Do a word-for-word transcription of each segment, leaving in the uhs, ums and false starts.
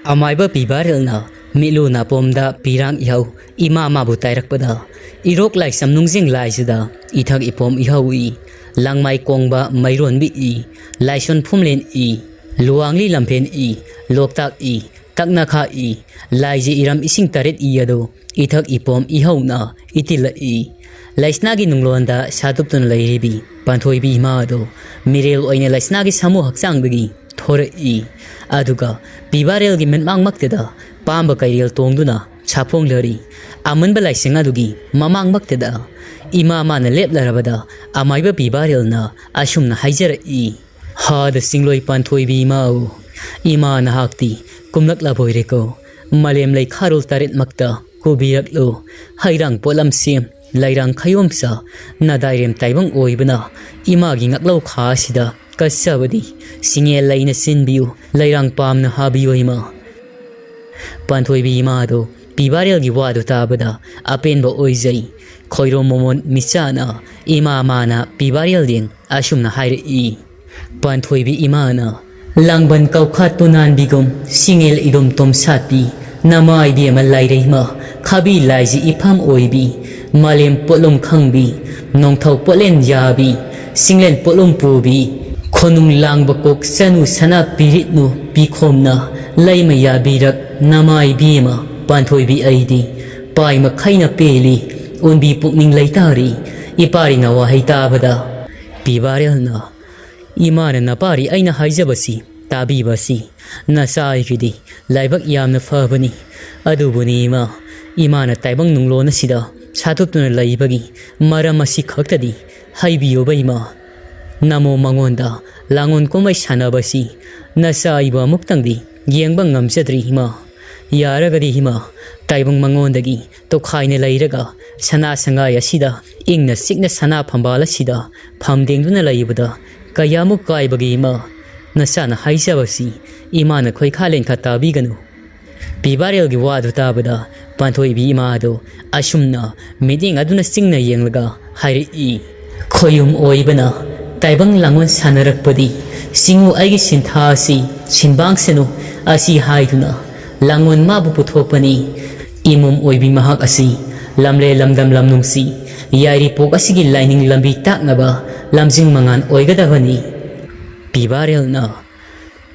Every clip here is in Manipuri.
ꯑꯃꯥꯏꯕ ꯄꯤꯕꯥꯔꯦꯜꯅ ꯃꯤꯠꯂꯨ ꯅꯥꯄꯣꯝꯗ ꯄꯤꯔꯥꯡ ꯏꯍꯧ ꯏꯃꯥ ꯃꯥꯕꯨ ꯇꯥꯏꯔꯛꯄꯗ, ꯏꯔꯣꯛ ꯂꯥꯏꯁꯝ ꯅꯨꯡꯖꯤꯡ ꯂꯥꯏꯁꯤꯗ ꯏꯊꯛ ꯏꯄꯣꯝ ꯏꯍꯧꯏ꯫ ꯂꯪꯃꯥꯏ ꯀꯣꯡꯕ ꯃꯩꯔꯣꯟꯕꯤ ꯏ, ꯂꯥꯏꯁꯣꯟ ꯐꯨꯝꯂꯦꯟ ꯏ, ꯂꯨꯋꯥꯡꯂꯤ ꯂꯝꯐꯦꯟ ꯏ, ꯂꯣꯛꯇꯥꯛ ꯏ, ꯇꯛꯅꯈꯥ ꯏ, ꯂꯥꯏꯖꯤ ꯏꯔꯝ ꯏꯁꯤꯡ ꯇꯔꯦꯠ ꯏ ꯑꯗꯨ ꯏꯊꯛ ꯏꯄꯣꯝ ꯏꯍꯧꯅ ꯏꯇꯤꯜꯂꯛꯏ꯫ ꯂꯩꯁꯅꯥꯒꯤ ꯅꯨꯡꯂꯣꯟꯗ ꯁꯥꯇꯨꯞꯇꯨꯅ ꯂꯩꯔꯤꯕꯤ ꯄꯥꯟꯊꯣꯏꯕꯤ ꯏꯃꯥ ꯑꯗꯨ ꯃꯤꯔꯦꯜ ꯑꯣꯏꯅ ꯂꯩꯁꯅꯥꯒꯤ ꯁꯥꯃꯨ ꯍꯛꯆꯥꯡꯗꯒꯤ ꯊꯣꯔꯛꯏ꯫ ꯑꯗꯨꯒ ꯄꯤꯕꯥꯔꯦꯜꯒꯤ ꯃꯤꯠꯃꯥꯡꯃꯛꯇꯗ ꯄꯥꯝꯕ ꯀꯩꯔꯦꯜ ꯇꯣꯡꯗꯨꯅ ꯁꯥꯐꯣꯡꯂꯔꯤ꯫ ꯑꯃꯟꯕ ꯂꯥꯏꯁꯪ ꯑꯗꯨꯒꯤ ꯃꯃꯥꯡꯃꯛꯇꯗ ꯏꯃꯥ ꯃꯥꯅ ꯂꯦꯞꯂꯔꯕꯗ ꯑꯃꯥꯏꯕ ꯄꯤꯕꯥꯔꯦꯜꯅ ꯑꯁꯨꯝꯅ ꯍꯥꯏꯖꯔꯛꯏ꯫ ꯍꯥꯗ ꯆꯤꯡꯂꯣꯏ ꯄꯥꯟꯊꯣꯏꯕꯤ ꯏꯃꯥ ꯑꯣ, ꯏꯃꯥ ꯅꯍꯥꯛꯇꯤ ꯀꯨꯝꯂꯛꯂꯕꯣꯏꯔꯦꯀꯣ꯫ ꯃꯥꯂꯦꯝ ꯂꯩꯈꯥꯔꯣꯜ ꯇꯔꯦꯠꯃꯛꯇ ꯄꯨꯕꯤꯔꯛꯂꯣ꯫ ꯍꯩꯔꯥꯡ ꯄꯣꯠꯂꯝ ꯁꯦꯝ, ꯂꯩꯔꯥꯡ ꯈꯌꯣꯝ ꯆꯥ, ꯅꯗꯥꯏꯔꯦꯝ ꯇꯥꯏꯕꯪ ꯑꯣꯏꯕꯅ ꯏꯃꯥꯒꯤ ꯉꯛꯂꯧ ꯈꯥ ꯑꯁꯤꯗ ꯀꯠꯆꯕꯅꯤ꯫ ꯁꯤꯡꯉꯦꯜ ꯂꯩꯅ ꯆꯤꯟꯕꯤꯌꯨ, ꯂꯩꯔꯥꯡ ꯄꯥꯝꯅ ꯍꯥꯕꯤꯌꯨ ꯏꯃꯥ꯫ ꯄꯥꯟꯊꯣꯏꯕꯤ ꯏꯃꯥꯗꯣ ꯄꯤꯕꯥꯔꯦꯜꯒꯤ ꯋꯥꯗꯨ ꯇꯥꯕꯗ ꯑꯄꯦꯟꯕ ꯑꯣꯏꯖꯩ꯫ ꯈꯣꯏꯔꯣꯝ ꯃꯃꯣꯟ ꯃꯤꯆꯥꯅ ꯏꯃꯥ ꯃꯥꯅ ꯄꯤꯕꯥꯔꯦꯜꯗꯦꯡ ꯑꯁꯨꯝꯅ ꯍꯥꯏꯔꯛꯏ꯫ ꯄꯥꯟꯊꯣꯏꯕꯤ ꯏꯃꯥꯅ, ꯂꯥꯡꯕꯟ ꯀꯧꯈꯥ ꯇꯨꯅꯥꯟꯕꯤꯒꯨꯝ ꯁꯤꯡꯉꯦꯜ ꯏꯗꯣꯝ ꯇꯣꯝ ꯁꯥꯠꯄꯤ, ꯅꯃꯥ ꯏꯕꯦꯝꯃ ꯂꯥꯏꯔꯩꯃ, ꯈꯥꯕꯤ ꯂꯥꯏꯖꯤ ꯏꯐꯝ ꯑꯣꯏꯕꯤ, ꯃꯥꯂꯦꯝ ꯄꯣꯠꯂꯨꯝ ꯈꯪꯕꯤ, ꯅꯣꯡꯊꯧ ꯄꯣꯠꯂꯦꯟ ꯌꯥꯕꯤ, ꯁꯤꯡꯂꯦꯟ ꯄꯣꯠꯂꯨꯝ ꯄꯨꯕꯤ, ꯈꯣꯅꯨꯡ ꯂꯥꯡꯕ ꯀꯣꯛ ꯆꯅꯨ ꯁꯅꯥ ꯄꯤꯔꯤꯠꯅꯨ ꯄꯤꯈꯣꯝꯅ, ꯂꯩꯃ ꯌꯥꯕꯤꯔꯛ ꯅꯃꯥ ꯏꯕꯦꯝꯃ ꯄꯥꯟꯊꯣꯏꯕꯤ ꯑꯩꯗꯤ, ꯄꯥꯏ ꯃꯈꯩꯅ ꯄꯦꯜꯂꯤ, ꯑꯣꯟꯕꯤ ꯄꯨꯛꯅꯤꯡ ꯂꯩꯇꯥꯔꯤ, ꯏꯄꯥꯔꯤꯅ ꯋꯥꯍꯩ ꯇꯥꯕꯗ꯫ ꯄꯤꯕꯥꯔꯦꯜꯅ, ꯏꯃꯥꯅ ꯅꯄꯥꯔꯤ ꯑꯩꯅ ꯍꯥꯏꯖꯕꯁꯤ ꯇꯥꯕꯤꯕꯁꯤ ꯅꯆꯥ ꯑꯩꯒꯤꯗꯤ ꯂꯥꯏꯕꯛ ꯌꯥꯝꯅ ꯐꯕꯅꯤ꯫ ꯑꯗꯨꯕꯨꯅꯤ ꯏꯃꯥ, ꯏꯃꯥꯅ ꯇꯥꯏꯕꯪ ꯅꯨꯡꯂꯣꯟ ꯑꯁꯤꯗ ꯁꯥꯇꯨꯠꯇꯨꯅ ꯂꯩꯕꯒꯤ ꯃꯔꯝ ꯑꯁꯤ ꯈꯛꯇꯗꯤ ꯍꯥꯏꯕꯤꯌꯨꯕ ꯏꯃꯥ꯫ ꯅꯃꯣ ꯃꯉꯣꯟꯗ ꯂꯥꯡꯑꯣꯟ ꯀꯨꯝꯍꯩ ꯁꯥꯟꯅꯕꯁꯤ ꯅꯆꯥ ꯑꯩꯕꯨ ꯑꯃꯨꯛꯇꯪꯗꯤ ꯌꯦꯡꯕ ꯉꯝꯖꯗ꯭ꯔꯤ ꯏꯃꯥ꯫ ꯌꯥꯔꯒꯗꯤ ꯏꯃꯥ, ꯇꯥꯏꯕꯪ ꯃꯉꯣꯟꯗꯒꯤ ꯇꯣꯈꯥꯏꯅ ꯂꯩꯔꯒ ꯁꯅꯥ ꯁꯉꯥꯏ ꯑꯁꯤꯗ ꯏꯪꯅ ꯆꯤꯛꯅ ꯁꯅꯥ ꯐꯝꯕꯥꯜ ꯑꯁꯤꯗ ꯐꯝꯗꯦꯡꯗꯨꯅ ꯂꯩꯕꯗ ꯀꯌꯥꯃꯨꯛ ꯀꯥꯏꯕꯒꯦ ꯏꯃꯥ? ꯅꯆꯥꯅ ꯍꯥꯏꯖꯕꯁꯤ ꯏꯃꯥꯅ ꯈꯣꯏꯈꯥ ꯂꯦꯟꯈꯥ ꯇꯥꯕꯤꯒꯅꯨ꯫ ꯄꯤꯕꯥꯔꯦꯜꯒꯤ ꯋꯥꯗꯨ ꯇꯥꯕꯗ ꯄꯥꯟꯊꯣꯏꯕꯤ ꯏꯃꯥ ꯑꯗꯨ ꯑꯁꯨꯝꯅ ꯃꯤꯠꯌꯦꯡ ꯑꯗꯨꯅ ꯆꯤꯡꯅ ꯌꯦꯡꯂꯒ ꯍꯥꯏꯔꯛꯏ꯫ ꯈꯣꯌꯨꯝ ꯑꯣꯏꯕꯅ ꯇꯥꯏꯕꯪ ꯂꯥꯡꯑꯣꯟ ꯁꯥꯟꯅꯔꯛꯄꯗꯤ, "ꯆꯤꯡꯉꯨ ꯑꯩꯒꯤ ꯁꯤꯟꯊꯥ ꯑꯁꯤ ꯁꯤꯟꯕꯥꯡꯁꯅꯨ" ꯑꯁꯤ ꯍꯥꯏꯗꯨꯅ ꯂꯥꯡꯑꯣꯟ ꯃꯥꯕꯨ ꯄꯨꯊꯣꯛꯄꯅꯤ꯫ ꯏꯃꯣꯝ ꯑꯣꯏꯕꯤ ꯃꯍꯥꯛ ꯑꯁꯤ ꯂꯝꯂꯦ ꯂꯝꯗꯝ ꯂꯝꯅꯨꯡꯁꯤ ꯌꯥꯏꯔꯤꯄꯣꯛ ꯑꯁꯤꯒꯤ ꯂꯥꯏꯅꯤꯡ ꯂꯝꯕꯤ ꯇꯥꯛꯅꯕ ꯂꯝꯖꯤꯡ ꯃꯉꯥꯟ ꯑꯣꯏꯒꯗꯕꯅꯤ꯫ ꯄꯤꯕꯥꯔꯦꯜꯅ,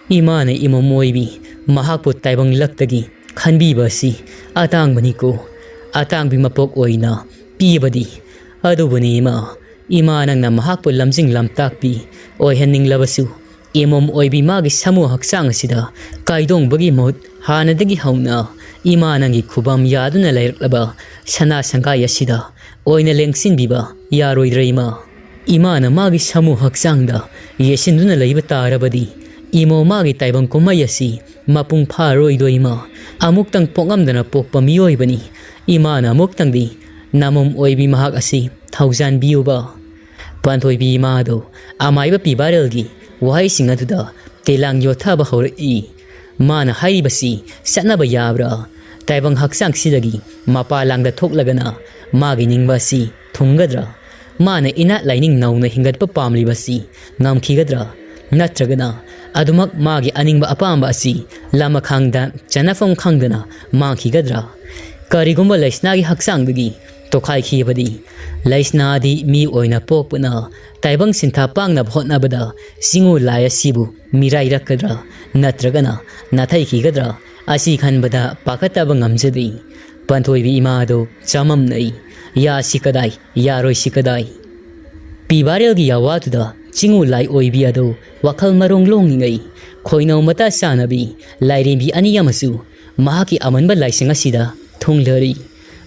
"ꯏꯃꯥꯅ ꯏꯃꯣꯝ ꯑꯣꯏꯕꯤ ꯃꯍꯥꯛꯄꯨ ꯇꯥꯏꯕꯪ ꯂꯛꯇꯒꯤ ꯈꯟꯕꯤꯕ ꯑꯁꯤ ꯑꯇꯥꯡꯕꯅꯤꯀꯣ꯫ ꯑꯇꯥꯡꯕꯤ ꯃꯄꯣꯛ ꯑꯣꯏꯅ ꯄꯤꯕꯗꯤ ꯑꯗꯨꯕꯨꯅꯤ ꯏꯃꯥ꯫ ꯏꯃꯥ ꯅꯪꯅ ꯃꯍꯥꯛꯄꯨ ꯂꯝꯖꯤꯡ ꯂꯝꯇꯥꯛꯄꯤ ꯑꯣꯏꯍꯟꯅꯤꯡꯂꯕꯁꯨ, ꯏꯃꯣꯝ ꯑꯣꯏꯕꯤ ꯃꯥꯒꯤ ꯁꯥꯃꯨ ꯍꯛꯆꯥꯡ ꯑꯁꯤꯗ ꯀꯥꯏꯗꯣꯡꯕꯒꯤ ꯃꯍꯨꯠ ꯍꯥꯟꯅꯗꯒꯤ ꯍꯧꯅ ꯏꯃꯥ ꯅꯪꯒꯤ ꯈꯨꯕꯝ ꯌꯥꯗꯨꯅ ꯂꯩꯔꯛꯂꯕ ꯁꯅꯥ ꯁꯪꯒꯥꯏ ꯑꯁꯤꯗ ꯑꯣꯏꯅ ꯂꯦꯡꯁꯤꯟꯕꯤꯕ ꯌꯥꯔꯣꯏꯗ꯭ꯔꯥ ꯏꯃꯥ? ꯏꯃꯥꯅ ꯃꯥꯒꯤ ꯁꯥꯃꯨ ꯍꯛꯆꯥꯡꯗ ꯌꯦꯠꯁꯤꯟꯗꯨꯅ ꯂꯩꯕ ꯇꯥꯔꯕꯗꯤ ꯏꯃꯣ ꯃꯥꯒꯤ ꯇꯥꯏꯕꯪ ꯀꯨꯝꯍꯩ ꯑꯁꯤ ꯃꯄꯨꯡ ꯐꯥꯔꯣꯏꯗꯣ ꯏꯃꯥ꯫ ꯑꯃꯨꯛꯇꯪ ꯄꯣꯛꯉꯝꯗꯅ ꯄꯣꯛꯄ ꯃꯤꯑꯣꯏꯕꯅꯤ꯫ ꯏꯃꯥꯅ ꯑꯃꯨꯛꯇꯪꯗꯤ ꯅꯃꯣꯝ ꯑꯣꯏꯕꯤ ꯃꯍꯥꯛ ꯑꯁꯤ ꯊꯧꯖꯥꯟꯕꯤꯌꯨꯕ"꯫ ꯄꯥꯟꯊꯣꯏꯕꯤ ꯏꯃꯥꯗꯨ ꯑꯃꯥꯏꯕ ꯄꯤꯕꯥꯔꯦꯜꯒꯤ ꯋꯥꯍꯩꯁꯤꯡ ꯑꯗꯨꯗ ꯇꯦꯂꯥꯡ ꯌꯣꯠꯊꯕ ꯍꯧꯔꯛꯏ꯫ ꯃꯥꯅ ꯍꯥꯏꯔꯤꯕꯁꯤ ꯆꯠꯅꯕ ꯌꯥꯕ꯭ꯔꯥ? ꯇꯥꯏꯕꯪ ꯍꯛꯆꯥꯡꯁꯤꯗꯒꯤ ꯃꯄꯥ ꯂꯥꯡꯗ ꯊꯣꯛꯂꯒꯅ ꯃꯥꯒꯤ ꯅꯤꯡꯕ ꯑꯁꯤ ꯊꯨꯡꯒꯗ꯭ꯔꯥ? ꯃꯥꯅ ꯏꯅꯥꯠ ꯂꯥꯏꯅꯤꯡ ꯅꯧꯅ ꯍꯤꯡꯒꯠꯄ ꯄꯥꯝꯂꯤꯕꯁꯤ ꯉꯝꯈꯤꯒꯗ꯭ꯔꯥ? ꯅꯠꯇ꯭ꯔꯒꯅ ꯑꯗꯨꯃꯛ ꯃꯥꯒꯤ ꯑꯅꯤꯡꯕ ꯑꯄꯥꯝꯕ ꯑꯁꯤ ꯂꯃꯈꯥꯡꯗ ꯆꯟꯅꯐꯝ ꯈꯪꯗꯅ ꯃꯥꯡꯈꯤꯒꯗ꯭ꯔꯥ? ꯀꯔꯤꯒꯨꯝꯕ ꯂꯩꯁꯅꯥꯒꯤ ꯍꯛꯆꯥꯡꯗꯒꯤ ꯇꯣꯈꯥꯏꯈꯤꯕꯗꯤ, ꯂꯩꯁꯅꯥꯗꯤ ꯃꯤ ꯑꯣꯏꯅ ꯄꯣꯛꯄꯅ ꯇꯥꯏꯕꯪ ꯁꯤꯟꯊꯥ ꯄꯥꯡꯅꯕ ꯍꯣꯠꯅꯕꯗ ꯆꯤꯡꯉꯨ ꯂꯥꯏ ꯑꯁꯤꯕꯨ ꯃꯤꯔꯥꯏꯔꯛꯀꯗ꯭ꯔꯥ ꯅꯠꯇ꯭ꯔꯒꯅ ꯅꯥꯊꯩꯈꯤꯒꯗ꯭ꯔꯥ? ꯑꯁꯤ ꯈꯟꯕꯗ ꯄꯥꯈꯠꯇꯕ ꯉꯝꯖꯗꯦ꯫ ꯄꯟꯊꯣꯏꯕꯤ ꯏꯃꯥꯗꯨ ꯆꯃꯝꯅꯩ꯫ ꯌꯥꯁꯤ ꯀꯗꯥꯏ, ꯌꯥꯔꯣꯏꯁꯤ ꯀꯗꯥꯏ? ꯄꯤꯕꯥꯔꯦꯜꯒꯤ ꯌꯥꯋꯥꯗꯨꯗ ꯆꯤꯡꯉꯨ ꯂꯥꯏ ꯑꯣꯏꯕꯤ ꯑꯗꯨ ꯋꯥꯈꯜ ꯃꯔꯣꯡ ꯂꯣꯡꯂꯤꯉꯩ, ꯈꯣꯏꯅꯧ ꯃꯇꯥ ꯆꯥꯅꯕꯤ ꯂꯥꯏꯔꯦꯝꯕꯤ ꯑꯅꯤ ꯑꯃꯁꯨ ꯃꯍꯥꯛꯀꯤ ꯑꯃꯟꯕ ꯂꯥꯏꯁꯪ ꯑꯁꯤꯗ ꯊꯨꯡꯂꯔꯤ꯫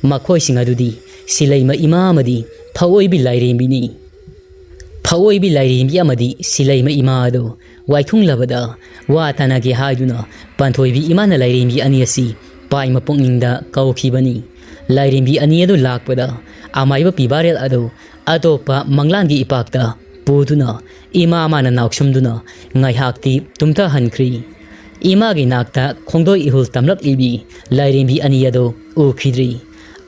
ꯃꯈꯣꯏꯁꯤꯡ ꯑꯗꯨꯗꯤ ꯁꯤꯂꯩꯃ ꯏꯃꯥ ꯑꯃꯗꯤ ꯐꯥꯑꯣꯏꯕꯤ ꯂꯥꯏꯔꯦꯝꯕꯤꯅꯤ꯫ ꯐꯥꯑꯣꯏꯕꯤ ꯂꯥꯏꯔꯦꯝꯕꯤ ꯑꯃꯗꯤ ꯁꯤꯂꯩꯃ ꯏꯃꯥ ꯑꯗꯨ ꯋꯥꯏꯊꯨꯡꯂꯕꯗ ꯋꯥ ꯇꯥꯅꯒꯦ ꯍꯥꯏꯗꯨꯅ ꯄꯥꯟꯊꯣꯏꯕꯤ ꯏꯃꯥꯅ ꯂꯥꯏꯔꯦꯝꯕꯤ ꯑꯅꯤ ꯑꯁꯤ ꯄꯥꯏ ꯃꯄꯨꯛꯅꯤꯡꯗ ꯀꯧꯈꯤꯕꯅꯤ꯫ ꯂꯥꯏꯔꯦꯝꯕꯤ ꯑꯅꯤ ꯑꯗꯨ ꯂꯥꯛꯄꯗ ꯑꯃꯥꯏꯕ ꯄꯤꯕꯥꯔꯦꯜ ꯑꯗꯨ ꯑꯇꯣꯞꯄ ꯃꯪꯂꯥꯟꯒꯤ ꯏꯄꯥꯛꯇ ꯄꯨꯗꯨꯅ ꯏꯃꯥ ꯃꯥꯅ ꯅꯥꯎꯁꯨꯝꯗꯨꯅ ꯉꯥꯏꯍꯥꯛꯇꯤ ꯇꯨꯝꯊꯍꯟꯈ꯭ꯔꯤ꯫ ꯏꯃꯥꯒꯤ ꯅꯥꯛꯇ ꯈꯣꯡꯗꯣꯏ ꯏꯍꯨꯜ ꯇꯝꯂꯛꯂꯤꯕꯤ ꯂꯥꯏꯔꯦꯝꯕꯤ ꯑꯅꯤ ꯑꯗꯨ ꯎꯈꯤꯗ꯭ꯔꯤ꯫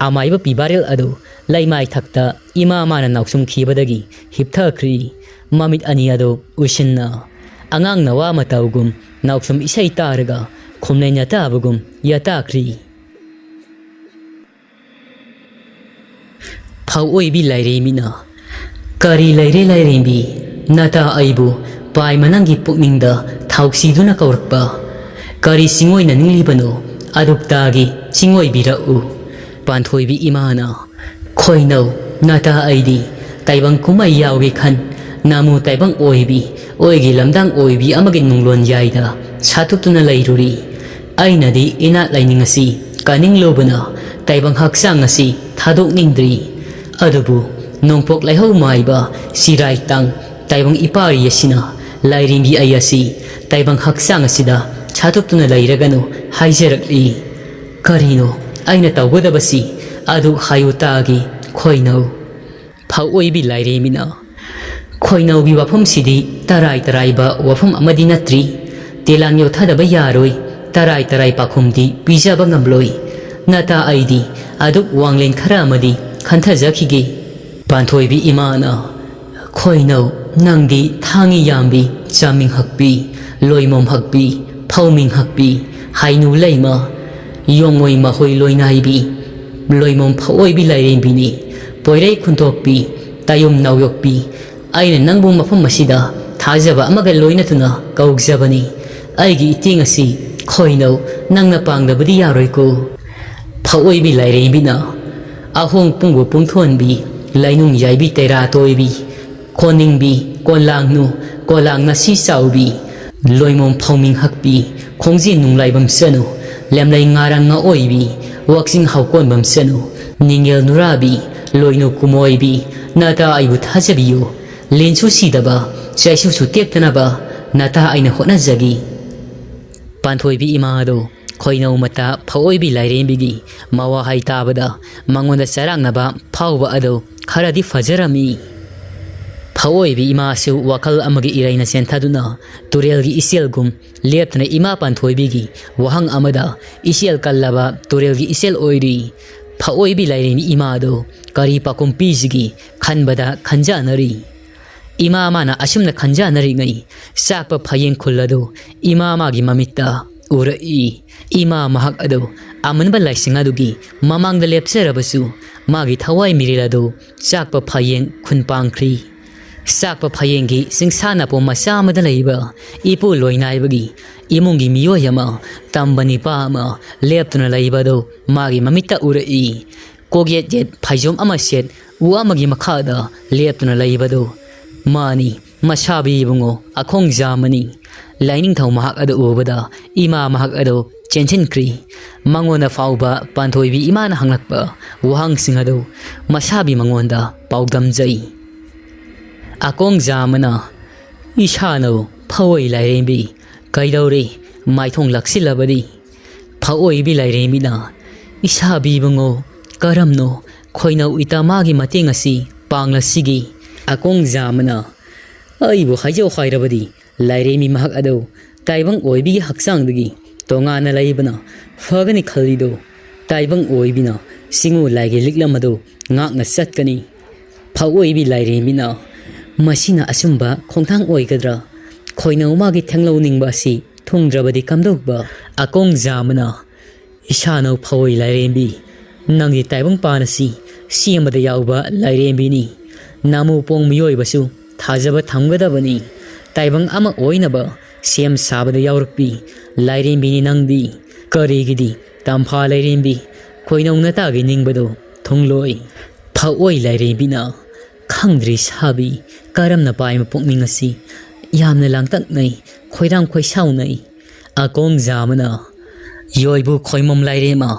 ꯑꯃꯥꯏꯕ ꯄꯤꯕꯥꯔꯦꯜ ꯑꯗꯨ ꯂꯩꯃꯥꯏ ꯊꯛꯇ ꯏꯃꯥ ꯃꯥꯅ ꯅꯥꯎꯁꯨꯝꯈꯤꯕꯗꯒꯤ ꯍꯤꯞꯊꯈ꯭ꯔꯤ꯫ ꯃꯃꯤꯠ ꯑꯅꯤ ꯑꯗꯨ ꯎꯏꯁꯤꯟꯅ, ꯑꯉꯥꯡ ꯅꯋꯥ ꯃꯇꯧꯒꯨꯝ ꯅꯥꯎꯁꯨꯝ ꯏꯁꯩ ꯇꯥꯔꯒ ꯈꯨꯝꯂꯦꯟ ꯌꯥꯇꯥꯕꯒꯨꯝ ꯌꯥꯇꯥꯈ꯭ꯔꯤ꯫ ꯐꯥꯎꯑꯣꯏꯕꯤ ꯂꯥꯏꯔꯦꯝꯕꯤꯅ, "ꯀꯔꯤ ꯂꯩꯔꯦ ꯂꯥꯏꯔꯦꯝꯕꯤ? ꯅꯇꯥ ꯑꯩꯕꯨ ꯄꯥꯏ ꯃꯅꯪꯒꯤ ꯄꯨꯛꯅꯤꯡꯗ ꯊꯥꯎꯁꯤꯗꯨꯅ ꯀꯧꯔꯛꯄ? ꯀꯔꯤ ꯆꯤꯡꯑꯣꯏꯅ ꯅꯤꯡꯂꯤꯕꯅꯣ? ꯑꯗꯨꯛꯇꯒꯤ ꯆꯤꯡꯑꯣꯏꯕꯤꯔꯛꯎ꯫" ꯄꯥꯟꯊꯣꯏꯕꯤ ꯏꯃꯥꯅ, "ꯈꯣꯏꯅꯧ, ꯅꯇꯥ ꯑꯩꯗꯤ ꯇꯥꯏꯕꯪ ꯀꯨꯝꯍꯩ ꯌꯥꯎꯒꯦ ꯈꯟ, ꯅꯥꯃꯨ ꯇꯥꯏꯕꯪ ꯑꯣꯏꯕꯤ, ꯑꯣꯏꯒꯤ ꯂꯝꯗꯥꯡ ꯑꯣꯏꯕꯤ ꯑꯃꯒꯤ ꯅꯨꯡꯂꯣꯟ ꯌꯥꯏꯗ ꯁꯥꯇꯨꯞꯇꯨꯅ ꯂꯩꯔꯨꯔꯤ꯫ ꯑꯩꯅꯗꯤ ꯏꯅꯥꯠ ꯂꯥꯏꯅꯤꯡ ꯑꯁꯤ ꯀꯥꯅꯤꯡꯂꯨꯕꯅ ꯇꯥꯏꯕꯪ ꯍꯛꯆꯥꯡ ꯑꯁꯤ ꯊꯥꯗꯣꯛꯅꯤꯡꯗ꯭ꯔꯤ꯫ ꯑꯗꯨꯕꯨ ꯅꯣꯡꯄꯣꯛ ꯂꯩꯍꯧ ꯃꯥꯏꯕ ꯆꯤꯔꯥꯏ ꯇꯥꯡ ꯇꯥꯏꯕꯪ ꯏꯄꯥꯔꯤ ꯑꯁꯤꯅ ꯂꯥꯏꯔꯦꯝꯕꯤ ꯑꯩ ꯑꯁꯤ ꯇꯥꯏꯕꯪ ꯍꯛꯆꯥꯡ ꯑꯁꯤꯗ ꯁꯥꯇꯨꯞꯇꯨꯅ ꯂꯩꯔꯒꯅꯨ ꯍꯥꯏꯖꯔꯛꯂꯤ꯫ ꯀꯔꯤꯅꯣ ꯑꯩꯅ ꯇꯧꯒꯗꯕꯁꯤ? ꯑꯗꯨ ꯍꯥꯏꯌꯨ ꯇꯥꯒꯦ, ꯈꯣꯏꯅꯧ꯫" ꯐꯥꯎꯑꯣꯏꯕꯤ ꯂꯥꯏꯔꯦꯝꯕꯤꯅ, "ꯈꯣꯏꯅꯧꯒꯤ ꯋꯥꯐꯝꯁꯤꯗꯤ ꯇꯔꯥꯏ ꯇꯔꯥꯏꯕ ꯋꯥꯐꯝ ꯑꯃꯗꯤ ꯅꯠꯇ꯭ꯔꯤ꯫ ꯇꯦꯂꯥꯡ ꯌꯣꯠꯊꯗꯕ ꯌꯥꯔꯣꯏ, ꯇꯔꯥꯏ ꯇꯔꯥꯏ ꯄꯥꯎꯈꯨꯝꯗꯤ ꯄꯤꯖꯕ ꯉꯝꯂꯣꯏ꯫ ꯅꯇꯥ ꯑꯩꯗꯤ ꯑꯗꯨꯛ ꯋꯥꯡꯂꯦꯟ ꯈꯔ ꯑꯃꯗꯤ ꯈꯟꯊꯖꯈꯤꯒꯦ꯫" ꯄꯥꯟꯊꯣꯏꯕꯤ ꯏꯃꯥꯅ, "ꯈꯣꯏꯅꯧ, ꯅꯪꯗꯤ ꯊꯥꯡꯉꯤ ꯌꯥꯝꯕꯤ, ꯆꯥꯃꯤꯡ ꯍꯛꯄꯤ, ꯂꯣꯏꯃꯣꯝ ꯍꯛꯄꯤ, ꯐꯧꯃꯤꯡ ꯍꯛꯄꯤ, ꯍꯥꯏꯅꯨ ꯂꯩꯃ, ꯌꯣꯡꯉꯣꯏ ꯃꯍꯣꯏ ꯂꯣꯏꯅꯥꯏꯕꯤ, ꯂꯣꯏꯃꯣꯝ ꯐꯥꯎꯑꯣꯏꯕꯤ ꯂꯥꯏꯔꯦꯝꯕꯤꯅꯤ, ꯄꯣꯏꯔꯩ ꯈꯨꯟꯇꯣꯛꯄꯤ, ꯇꯥꯌꯨꯝ ꯅꯥꯎꯌꯣꯛꯄꯤ, ꯑꯩꯅ ꯅꯪꯕꯨ ꯃꯐꯝ ꯑꯁꯤꯗ ꯊꯥꯖꯕ ꯑꯃꯒ ꯂꯣꯏꯅꯗꯨꯅ ꯀꯧꯖꯕꯅꯤ꯫ ꯑꯩꯒꯤ ꯏꯇꯦꯡ ꯑꯁꯤ ꯈꯣꯏꯅꯧ ꯅꯪꯅ ꯄꯥꯡꯗꯕꯗꯤ ꯌꯥꯔꯣꯏꯀꯣ꯫" ꯐꯥꯎꯑꯣꯏꯕꯤ ꯂꯥꯏꯔꯦꯝꯕꯤꯅ, "ꯑꯍꯣꯡ ꯄꯨꯡꯕꯨ ꯄꯨꯡꯊꯣꯟꯕꯤ, ꯂꯩꯅꯨꯡ ꯌꯥꯏꯕꯤ ꯇꯦꯔꯥ ꯇꯣꯏꯕꯤ, ꯀꯣꯅꯤꯡꯕꯤ, ꯀꯣꯂꯥꯡꯅꯨ, ꯀꯣꯂꯥꯡ ꯉꯁꯤ ꯆꯥꯎꯕꯤ, ꯂꯣꯏꯃꯣꯝ ꯐꯧꯃꯤꯡ ꯍꯛꯄꯤ, ꯈꯣꯡꯖꯦꯟ ꯅꯨꯡꯂꯥꯏꯕꯝ ꯆꯅꯨ, ꯂꯦꯝꯂꯩ ꯉꯥꯔꯥꯡ ꯉꯥꯑꯣꯏꯕꯤ, ꯋꯥꯛꯆꯤꯡ ꯍꯥꯎꯀꯣꯟꯕꯝ ꯆꯅꯨ, ꯅꯤꯡꯉꯦꯜ ꯅꯨꯔꯥꯕꯤ, ꯂꯣꯏꯅꯨ ꯀꯨꯃꯣꯏꯕꯤ, ꯅꯇꯥ ꯑꯩꯕꯨ ꯊꯥꯖꯕꯤꯌꯨ, ꯂꯦꯟꯁꯨ ꯁꯤꯗꯕ, ꯆꯩꯁꯨꯁꯨ ꯇꯦꯛꯇꯅꯕ ꯅꯇꯥ ꯑꯩꯅ ꯍꯣꯠꯅꯖꯒꯦ꯫" ꯄꯥꯟꯊꯣꯏꯕꯤ ꯏꯃꯥꯗꯣ ꯈꯣꯏꯅꯧ ꯃꯇꯥ ꯐꯥꯎꯑꯣꯏꯕꯤ ꯂꯥꯏꯔꯦꯝꯕꯤꯒꯤ ꯃꯋꯥꯍꯩ ꯇꯥꯕꯗ ꯃꯉꯣꯟꯗ ꯆꯔꯥꯡꯅꯕ ꯐꯥꯎꯕ ꯑꯗꯨ ꯈꯔꯗꯤ ꯐꯖꯔꯝꯃꯤ꯫ ꯐꯥꯎꯑꯣꯏꯕꯤ ꯏꯃꯥꯁꯨ ꯋꯥꯈꯜ ꯑꯃꯒꯤ ꯏꯔꯩꯅ ꯆꯦꯟꯊꯗꯨꯅ ꯇꯨꯔꯦꯜꯒꯤ ꯏꯆꯦꯜꯒꯨꯝ ꯂꯦꯞꯇꯅ ꯏꯃꯥ ꯄꯥꯟꯊꯣꯏꯕꯤꯒꯤ ꯋꯥꯍꯪ ꯑꯃꯗ ꯏꯆꯦꯜ ꯀꯜꯂꯕ ꯇꯨꯔꯦꯜꯒꯤ ꯏꯆꯦꯜ ꯑꯣꯏꯔꯤ꯫ ꯐꯥꯎꯑꯣꯏꯕꯤ ꯂꯥꯏꯔꯦꯝꯕꯤ ꯏꯃꯥꯗꯨ ꯀꯔꯤ ꯄꯥꯎꯈꯨꯝ ꯄꯤꯁꯤꯒꯦ ꯈꯟꯕꯗ ꯈꯟꯖꯥꯟꯅꯔꯤ꯫ ꯏꯃꯥ ꯃꯥꯅ ꯑꯁꯨꯝꯅ ꯈꯟꯖꯅꯔꯤꯉꯩ, ꯆꯥꯛꯄ ꯐꯌꯦꯡ ꯈꯨꯜ ꯑꯗꯨ ꯏꯃꯥ ꯃꯥꯒꯤ ꯃꯃꯤꯠꯇ ꯎꯔꯛꯏ꯫ ꯏꯃꯥ ꯃꯍꯥꯛ ꯑꯗꯨ ꯑꯃꯟꯕ ꯂꯥꯏꯁꯪ ꯑꯗꯨꯒꯤ ꯃꯃꯥꯡꯗ ꯂꯦꯞꯆꯔꯕꯁꯨ, ꯃꯥꯒꯤ ꯊꯋꯥꯏ ꯃꯤꯔꯦꯜ ꯑꯗꯨ ꯆꯥꯛꯄ ꯐꯌꯦꯡ ꯈꯨꯟ ꯄꯥꯡꯈ꯭ꯔꯤ꯫ ꯆꯥꯛꯄ ꯐꯌꯦꯡꯒꯤ ꯆꯤꯡꯁꯥ ꯅꯥꯄꯣꯝ ꯃꯆꯥ ꯑꯃꯗ ꯂꯩꯕ ꯏꯄꯨ ꯂꯣꯏꯅꯥꯏꯕꯒꯤ ꯏꯃꯨꯡꯒꯤ ꯃꯤꯑꯣꯏ ꯑꯃ, ꯇꯝꯕ ꯅꯤꯄꯥ ꯑꯃ ꯂꯦꯞꯇꯨꯅ ꯂꯩꯕ ꯑꯗꯨ ꯃꯥꯒꯤ ꯃꯃꯤꯠꯇ ꯎꯔꯛꯏ꯫ ꯀꯣꯛꯌꯦꯠ ꯌꯦꯠ ꯐꯩꯖꯣꯝ ꯑꯃ ꯁꯦꯠ, ꯎ ꯑꯃꯒꯤ ꯃꯈꯥꯗ ꯂꯦꯞꯇꯨꯅ ꯂꯩꯕꯗꯨ ꯃꯥꯅꯤ, ꯃꯁꯥꯕꯤ ꯏꯕꯨꯡꯉꯣ ꯑꯈꯣꯡꯖꯥꯃꯅꯤ꯫ ꯂꯥꯏꯅꯤꯡꯊꯧ ꯃꯍꯥꯛ ꯑꯗꯨ ꯎꯕꯗ ꯏꯃꯥ ꯃꯍꯥꯛ ꯑꯗꯨ ꯆꯦꯟꯁꯤꯟꯈ꯭ꯔꯤ꯫ ꯃꯉꯣꯟꯗ ꯐꯥꯎꯕ ꯄꯥꯟꯊꯣꯏꯕꯤ ꯏꯃꯥꯅ ꯍꯪꯂꯛꯄ ꯋꯥꯍꯪꯁꯤꯡ ꯑꯗꯨ ꯃꯁꯥꯕꯤ ꯃꯉꯣꯟꯗ ꯄꯥꯎꯗꯝꯖꯩ꯫ ꯑꯀꯣꯡꯖꯥꯃꯅ, "ꯏꯁꯥꯅꯧ ꯐꯑꯣꯏ ꯂꯥꯏꯔꯦꯝꯕꯤ, ꯀꯩꯗꯧꯔꯤ? ꯃꯥꯏꯊꯣꯡ ꯂꯥꯛꯁꯤꯜꯂꯕꯗꯤ?" ꯐꯑꯣꯏꯕꯤ ꯂꯥꯏꯔꯦꯝꯕꯤꯅ, "ꯏꯁꯥꯕꯤ ꯏꯕꯨꯡꯉꯣ, ꯀꯔꯝꯅꯣ ꯈꯣꯏꯅꯧ ꯏꯇꯥ ꯃꯥꯒꯤ ꯃꯇꯦꯡ ꯑꯁꯤ ꯄꯥꯡꯂꯁꯤꯒꯦ?" ꯑꯀꯣꯡꯖꯥꯃꯅ, "ꯑꯩꯕꯨ ꯍꯥꯏꯖꯧ ꯍꯥꯏꯔꯕꯗꯤ, ꯂꯥꯏꯔꯦꯝꯕꯤ ꯃꯍꯥꯛ ꯑꯗꯨ ꯇꯥꯏꯕꯪ ꯑꯣꯏꯕꯤꯒꯤ ꯍꯛꯆꯥꯡꯗꯒꯤ ꯇꯣꯉꯥꯟꯅ ꯂꯩꯕꯅ ꯐꯒꯅꯤ ꯈꯜꯂꯤꯗꯣ꯫ ꯇꯥꯏꯕꯪ ꯑꯣꯏꯕꯤꯅ ꯆꯤꯡꯉꯨ ꯂꯥꯏꯒꯤ ꯂꯤꯛꯂꯝ ꯑꯗꯨ ꯉꯥꯛꯅ ꯆꯠꯀꯅꯤ꯫" ꯐꯑꯣꯏꯕꯤ ꯂꯥꯏꯔꯦꯝꯕꯤꯅ, "ꯃꯁꯤꯅ ꯑꯆꯨꯝꯕ ꯈꯣꯡꯊꯥꯡ ꯑꯣꯏꯒꯗ꯭ꯔꯥ? ꯈꯣꯏꯅꯧ ꯃꯥꯒꯤ ꯊꯦꯡꯂꯧꯅꯤꯡꯕ ꯑꯁꯤ ꯊꯨꯡꯗ꯭ꯔꯕꯗꯤ ꯀꯝꯗꯧꯕ?" ꯑꯀꯣꯡꯖꯥꯃꯅ, "ꯏꯁꯥꯅꯧ ꯐꯑꯣꯏ ꯂꯥꯏꯔꯦꯝꯕꯤ, ꯅꯪꯒꯤ ꯇꯥꯏꯕꯪ ꯄꯥꯟ ꯑꯁꯤ ꯁꯦꯝꯕꯗ ꯌꯥꯎꯕ ꯂꯥꯏꯔꯦꯝꯕꯤꯅꯤ꯫ ꯅꯃꯨ ꯄꯣꯡ ꯃꯤꯑꯣꯏꯕꯁꯨ ꯊꯥꯖꯕ ꯊꯝꯒꯗꯕꯅꯤ꯫ ꯇꯥꯏꯕꯪ ꯑꯃ ꯑꯣꯏꯅꯕ ꯁꯦꯝ ꯁꯥꯕꯗ ꯌꯥꯎꯔꯛꯄꯤ ꯂꯥꯏꯔꯦꯝꯕꯤꯅꯤ ꯅꯪꯗꯤ꯫ ꯀꯔꯤꯒꯤꯗꯤ ꯇꯝꯐꯥ ꯂꯥꯏꯔꯦꯝꯕꯤ ꯈꯣꯏꯅꯧ ꯅꯇꯥꯒꯤ ꯅꯤꯡꯕꯗꯣ ꯊꯨꯡꯂꯣꯏ?" ꯐꯑꯣꯏ ꯂꯥꯏꯔꯦꯝꯕꯤꯅ, "ꯈꯪꯗ꯭ꯔꯤ ꯁꯥꯕꯤ, ꯀꯔꯝꯅ ꯄꯥꯏꯃ ꯄꯨꯛꯅꯤꯡ ꯑꯁꯤ ꯌꯥꯝꯅ ꯂꯥꯡꯇꯛꯅꯩ, ꯈꯣꯏꯔꯥꯡ ꯈꯣꯏꯁꯥꯎꯅꯩ꯫" ꯑꯀꯣꯡꯖꯥꯃꯅ, "ꯌꯣꯏꯕꯨ ꯈꯣꯏꯃꯣꯝ ꯂꯥꯏꯔꯦꯝꯃ,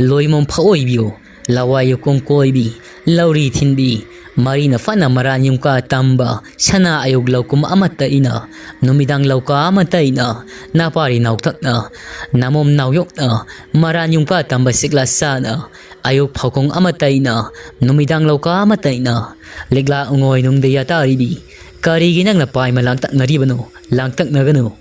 ꯂꯣꯏꯃꯣꯝ ꯐꯑꯣꯏꯕꯤꯌꯨ, ꯂꯋꯥꯏ ꯌꯨꯀꯣꯡ ꯀꯣꯏꯕꯤ, ꯂꯧꯔꯤ ꯊꯤꯟꯕꯤ, ꯃꯔꯤꯅ ꯐꯅ ꯃꯔꯥꯟ ꯌꯨꯝꯀꯥ ꯇꯝꯕ, ꯁꯅꯥ ꯑꯌꯨꯛ ꯂꯧꯀꯨꯝ ꯑꯃꯠꯇ ꯏꯅ, ꯅꯨꯃꯤꯗꯥꯡ ꯂꯧꯀꯥ ꯑꯃꯠꯇ ꯏꯅ, ꯅꯥꯄꯥꯔꯤ ꯅꯥꯎꯊꯛꯅ, ꯅꯃꯣꯝ ꯅꯥꯎꯌꯣꯛꯅ, ꯃꯔꯥꯟ ꯌꯨꯝꯀꯥ ꯇꯝꯕ ꯁꯤꯛꯂꯥ ꯆꯥꯅ, ꯑꯌꯨꯛ ꯐꯥꯎꯈꯣꯡ ꯑꯃꯠꯇ ꯏꯅ, ꯅꯨꯃꯤꯗꯥꯡ ꯂꯧꯀꯥ ꯑꯃꯠꯇ ꯏꯅ, ꯂꯤꯛꯂꯥ ꯎꯉꯣꯏ ꯅꯨꯡꯗ ꯌꯥꯇꯥꯔꯤꯕꯤ, ꯀꯔꯤꯒꯤ ꯅꯪꯅ ꯄꯥꯏꯃ ꯂꯥꯡꯇꯛꯅꯔꯤꯕꯅꯣ? ꯂꯥꯡꯇꯛꯅꯒꯅꯨ꯫"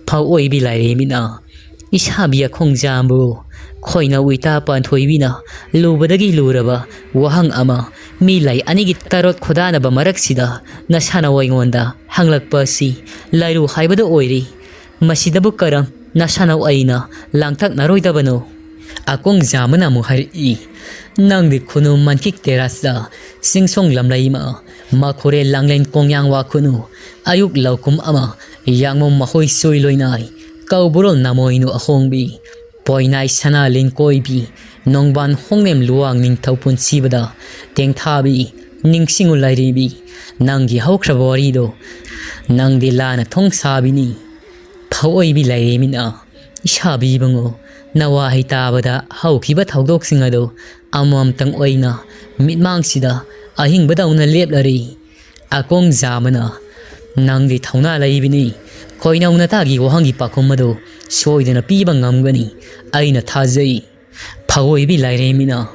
ꯐꯑꯣꯏꯕꯤ ꯂꯥꯏꯔꯦꯝꯕꯤꯅ, "ꯏꯁꯥꯕꯤ ꯑꯈꯣꯡꯖꯥꯝꯕꯨ ꯈꯣꯏꯅꯧ ꯏꯇꯥ ꯄꯥꯟꯊꯣꯏꯕꯤꯅ ꯂꯨꯕꯗꯒꯤ ꯂꯨꯔꯕ ꯋꯥꯍꯪ ꯑꯃ ꯃꯤ ꯂꯩ ꯑꯅꯤꯒꯤ ꯇꯔꯣꯠ ꯈꯨꯗꯥꯅꯕ ꯃꯔꯛꯁꯤꯗ ꯅꯁꯥꯅꯧ ꯑꯩꯉꯣꯟꯗ ꯍꯪꯂꯛꯄ ꯑꯁꯤ ꯂꯥꯏꯔꯨ ꯍꯥꯏꯕꯗꯨ ꯑꯣꯏꯔꯤ꯫ ꯃꯁꯤꯗꯕꯨ ꯀꯔꯝ ꯅꯁꯥꯅꯧ ꯑꯩꯅ ꯂꯥꯡꯇꯛꯅꯔꯣꯏꯗꯕꯅꯣ? ꯑꯀꯣꯡ ꯖꯥꯃꯅ ꯑꯃꯨꯛ ꯍꯥꯏꯔꯛꯏ, ꯅꯪꯗꯤ ꯈꯨꯅꯨ ꯃꯟꯀꯤꯛ ꯇꯦꯔꯥꯁꯇ ꯁꯤꯡꯁꯣꯡ ꯂꯝꯂꯩꯃ, ꯃꯈꯣꯔꯦ ꯂꯥꯡꯂꯦꯟ ꯀꯣꯡꯌꯥꯡ ꯋꯥ ꯈꯨꯅꯨ, ꯑꯌꯨꯛ ꯂꯧꯀꯨꯝ ꯑꯃ, ꯌꯥꯡꯃꯣꯝ ꯃꯈꯣꯏ ꯁꯣꯏ ꯂꯣꯏꯅꯥꯏ, ꯀꯧꯕ꯭ꯔꯣꯜ ꯅꯃꯣꯏꯅꯨ ꯑꯍꯣꯡꯕꯤ, ꯄꯣꯏꯅꯥꯏ ꯁꯅꯥ ꯂꯤꯟ ꯀꯣꯏꯕꯤ, ꯅꯣꯡꯕꯥꯟ ꯍꯣꯡꯅꯦꯝ ꯂꯨꯋꯥꯡ ꯅꯤꯡꯊꯧ ꯄꯨꯟꯁꯤꯕꯗ ꯇꯦꯡꯊꯥꯕꯤ, ꯅꯤꯡꯁꯤꯡꯉꯨ ꯂꯥꯏꯔꯦꯝꯕꯤ, ꯅꯪꯒꯤ ꯍꯧꯈ꯭ꯔꯕ ꯋꯥꯔꯤꯗꯣ, ꯅꯪꯗꯤ ꯂꯥꯟꯅ ꯊꯣꯡ ꯁꯥꯕꯤꯅꯤ꯫ ꯊꯧꯑꯣꯏꯕꯤ ꯂꯥꯏꯔꯦꯝꯕꯤꯅ, ꯏꯁꯥꯕꯤ ꯏꯕꯨꯡꯉꯣ, ꯅꯋꯥꯍꯩ ꯇꯥꯕꯗ ꯍꯧꯈꯤꯕ ꯊꯧꯗꯣꯛꯁꯤꯡ ꯑꯗꯨ ꯑꯃꯃꯝꯇꯪ ꯑꯣꯏꯅ ꯃꯤꯠꯃꯥꯡꯁꯤꯗ ꯑꯍꯤꯡꯕꯗꯧꯅ ꯂꯦꯞꯂꯔꯤ꯫ ꯑꯀꯣꯡ ꯖꯥꯃꯅ, ꯅꯪꯗꯤ ꯊꯧꯅꯥ ꯂꯩꯕꯤꯅꯤ꯫ ꯈꯣꯏꯅꯧ ꯅꯇꯥꯒꯤ ꯋꯥꯍꯪꯒꯤ ꯄꯥꯎꯈꯨꯝ ꯑꯗꯨ ꯁꯣꯏꯗꯅ ꯄꯤꯕ ꯉꯝꯒꯅꯤ, ꯑꯩꯅ ꯊꯥꯖꯩ꯫ ꯐꯑꯣꯏꯕꯤ ꯂꯥꯏꯔꯦꯝꯕꯤꯅ,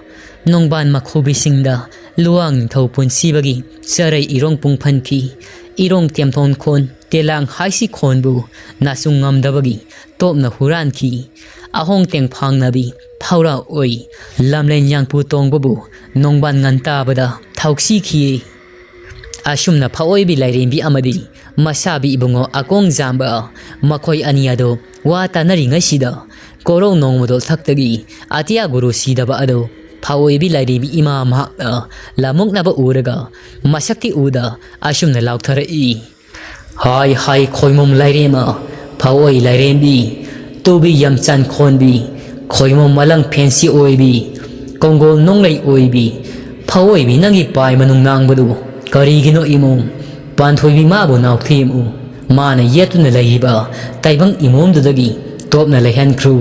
ꯅꯣꯡꯕꯥꯟ ꯃꯈꯨꯕꯤꯁꯤꯡꯗ ꯂꯨꯋꯥꯡ ꯅꯤꯡꯊꯧ ꯄꯨꯟꯁꯤꯕꯒꯤ ꯆꯔꯩ ꯏꯔꯣꯡ ꯄꯨꯡ ꯐꯟꯈꯤ꯫ ꯏꯔꯣꯡ ꯇꯦꯝꯊꯣꯟ ꯈꯣꯟ ꯇꯦꯂꯥꯡ ꯍꯥꯏꯁꯤ ꯈꯣꯟꯕꯨ ꯅꯥꯁꯨ ꯉꯝꯗꯕꯒꯤ ꯇꯣꯞꯅ ꯍꯨꯔꯥꯟꯈꯤ꯫ ꯑꯍꯣꯡ ꯇꯦꯡꯐꯥꯡꯅꯕꯤ ꯐꯥꯎꯔꯥ ꯑꯣꯏ ꯂꯝꯂꯦꯟ ꯌꯥꯡꯄꯨ ꯇꯣꯡꯕꯕꯨ ꯅꯣꯡꯕꯥꯟ ꯉꯟꯇꯥꯕꯗ ꯊꯧꯁꯤꯈꯤ꯫ ꯑꯁꯨꯝꯅ ꯐꯑꯣꯏꯕꯤ ꯂꯥꯏꯔꯦꯝꯕꯤ ꯑꯃꯗꯤ ꯃꯁꯥꯕꯤ ꯏꯕꯨꯡꯉꯣ ꯑꯀꯣꯡ ꯖꯥꯝꯕ, ꯃꯈꯣꯏ ꯑꯅꯤ ꯑꯗꯨ ꯋꯥ ꯇꯥꯅꯔꯤꯉꯩꯁꯤꯗ ꯀꯣꯔꯧ ꯅꯣꯡꯃꯗꯣꯜ ꯊꯛꯇꯒꯤ ꯑꯇꯤꯌꯥ ꯒꯨꯔꯨ ꯁꯤꯗꯕ ꯑꯗꯨ ꯐꯑꯣꯏꯕꯤ ꯂꯥꯏꯔꯦꯝꯕꯤ ꯏꯃꯥ ꯃꯍꯥꯛꯅ ꯂꯥꯃꯨꯛꯅꯕ ꯎꯔꯒ ꯃꯁꯛꯇꯤ ꯎꯗ ꯑꯁꯨꯝꯅ ꯂꯥꯎꯊꯔꯛꯏ꯫ ꯍꯥꯏ ꯍꯥꯏ ꯈꯣꯏꯃꯨꯝ ꯂꯥꯏꯔꯦꯝꯃ, ꯐꯑꯣꯏ ꯂꯥꯏꯔꯦꯝꯕꯤ, ꯇꯨꯕꯤ ꯌꯥꯝꯆꯥꯟ ꯈꯣꯟꯕꯤ, ꯈꯣꯏꯃꯨꯝ ꯃꯂꯪ ꯐꯦꯟꯁꯤ ꯑꯣꯏꯕꯤ, ꯀꯣꯡꯒꯣꯜ ꯅꯣꯡꯂꯩ ꯑꯣꯏꯕꯤ, ꯐꯑꯣꯏꯕꯤ ꯅꯪꯒꯤ ꯄꯥꯏ ꯃꯅꯨꯡ ꯅꯥꯡꯕꯗꯨ ꯀꯔꯤꯒꯤꯅꯣ ꯏꯃꯨꯡ? ꯄꯥꯟꯊꯣꯏꯕꯤ ꯃꯥꯕꯨ ꯅꯥꯎꯊꯦꯝꯎ, ꯃꯥꯅ ꯌꯦꯠꯇꯨꯅ ꯂꯩꯔꯤꯕ ꯇꯥꯏꯕꯪ ꯏꯃꯣꯝꯗꯨꯗꯒꯤ ꯇꯣꯞꯅ ꯂꯩꯍꯟꯈ꯭ꯔꯨ꯫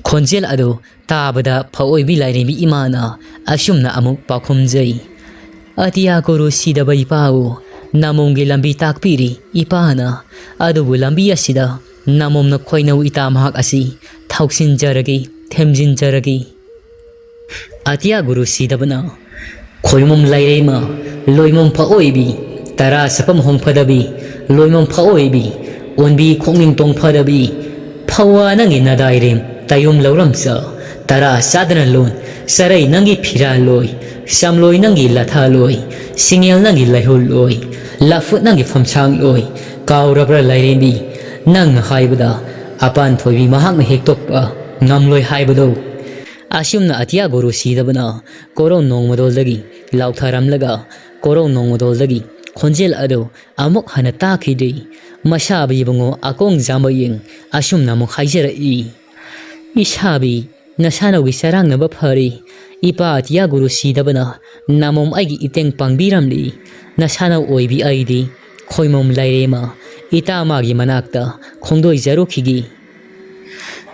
ꯈꯣꯟꯖꯦꯜ ꯑꯗꯨ ꯇꯥꯕꯗ ꯐꯑꯣꯏꯕꯤ ꯂꯥꯏꯔꯦꯝꯕꯤ ꯏꯃꯥꯅ ꯑꯁꯨꯝꯅ ꯑꯃꯨꯛ ꯄꯥꯎꯈꯨꯝꯖꯩ꯫ ꯑꯇꯤꯌꯥ ꯒꯨꯔꯨ ꯁꯤꯗꯕ ꯏꯄꯥꯕꯨ ꯅꯃꯣꯝꯒꯤ ꯂꯝꯕꯤ ꯇꯥꯛꯄꯤꯔꯤ ꯏꯄꯥꯅ꯫ ꯑꯗꯨꯕꯨ ꯂꯝꯕꯤ ꯑꯁꯤꯗ ꯅꯃꯣꯝꯅ ꯈꯣꯏꯅꯧ ꯏꯇꯥ ꯃꯍꯥꯛ ꯑꯁꯤ ꯊꯧꯁꯤꯟꯖꯔꯒꯦ, ꯊꯦꯝꯖꯤꯟꯖꯔꯒꯦ꯫ ꯑꯇꯤꯌꯥ ꯒꯨꯔꯨ ꯁꯤꯗꯕꯅ, ꯈꯣꯏꯃꯨꯝ ꯂꯥꯏꯔꯦꯝꯃ, ꯂꯣꯏꯃꯨꯝ ꯐꯑꯣꯏꯕꯤ, ꯇꯔꯥ ꯁꯥꯐꯝ ꯍꯣꯡꯐꯗꯕꯤ, ꯂꯣꯏꯃꯨꯝ ꯐꯑꯣꯏꯕꯤ, ꯑꯣꯟꯕꯤ ꯈꯣꯡꯅꯤꯡ ꯇꯣꯡꯐꯗꯕꯤ, ꯐꯋꯥ ꯅꯪꯒꯤ ꯅꯗꯥꯏꯔꯦꯝ, ꯇꯌꯨꯝ ꯂꯧꯔꯝꯆ, ꯇꯔꯥ ꯆꯥꯗꯅ ꯂꯣꯟ, ꯆꯔꯩ ꯅꯪꯒꯤ ꯐꯤꯔꯥꯜꯂꯣꯏ, ꯆꯝꯂꯣꯏ ꯅꯪꯒꯤ ꯂꯊꯥꯂꯣꯏ, ꯁꯤꯡꯉꯦꯜ ꯅꯪꯒꯤ ꯂꯩꯍꯨꯜꯂꯣꯏ, ꯂꯐꯨꯠ ꯅꯪꯒꯤ ꯐꯝꯁꯥꯡꯂꯣꯏ, ꯀꯥꯎꯔꯕ꯭ꯔꯥ ꯂꯥꯏꯔꯦꯝꯕꯤ? ꯅꯪꯅ ꯍꯥꯏꯕꯗ ꯑꯄꯥꯟ ꯊꯣꯏꯕꯤ ꯃꯍꯥꯛꯅ ꯍꯦꯛꯇꯣꯛꯄ ꯉꯝꯂꯣꯏ ꯍꯥꯏꯕꯗꯣ꯫ ꯑꯁꯨꯝꯅ ꯑꯇꯤꯌꯥ ꯒꯨꯔꯨ ꯁꯤꯗꯕꯅ ꯀꯣꯔꯧ ꯅꯣꯡꯃꯗꯣꯜꯗꯒꯤ ꯂꯥꯎꯊꯔꯝꯂꯒ ꯀꯣꯔꯧ ꯅꯣꯡꯃꯗꯣꯜꯗꯒꯤ ꯈꯣꯟꯖꯦꯜ ꯑꯗꯨ ꯑꯃꯨꯛ ꯍꯟꯅ ꯇꯥꯈꯤꯗ꯭ꯔꯤ꯫ ꯃꯁꯥꯕꯤ ꯏꯕꯨꯡꯉꯣ ꯑꯀꯣꯡ ꯖꯥꯝꯕꯌꯦꯡ ꯑꯁꯨꯝꯅ ꯑꯃꯨꯛ ꯍꯥꯏꯖꯔꯛꯏ, "ꯏꯁꯥꯕꯤ, ꯅꯁꯥꯅꯧꯒꯤ ꯆꯔꯥꯡꯅꯕ ꯐꯔꯤ꯫ ꯏꯄꯥ ꯑꯇꯤꯌꯥ ꯒꯨꯔꯨ ꯁꯤꯗꯕꯅ ꯅꯃꯣꯝ ꯑꯩꯒꯤ ꯏꯇꯦꯡ ꯄꯥꯡꯕꯤꯔꯝꯂꯤ꯫ ꯅꯁꯥꯅꯧ ꯑꯣꯏꯕꯤ ꯑꯩꯗꯤ ꯈꯣꯏꯃꯣꯝ ꯂꯥꯏꯔꯦꯝꯃ ꯏꯇꯥ ꯃꯥꯒꯤ ꯃꯅꯥꯛꯇ ꯈꯣꯡꯗꯣꯏꯖꯔꯨꯈꯤꯒꯦ꯫"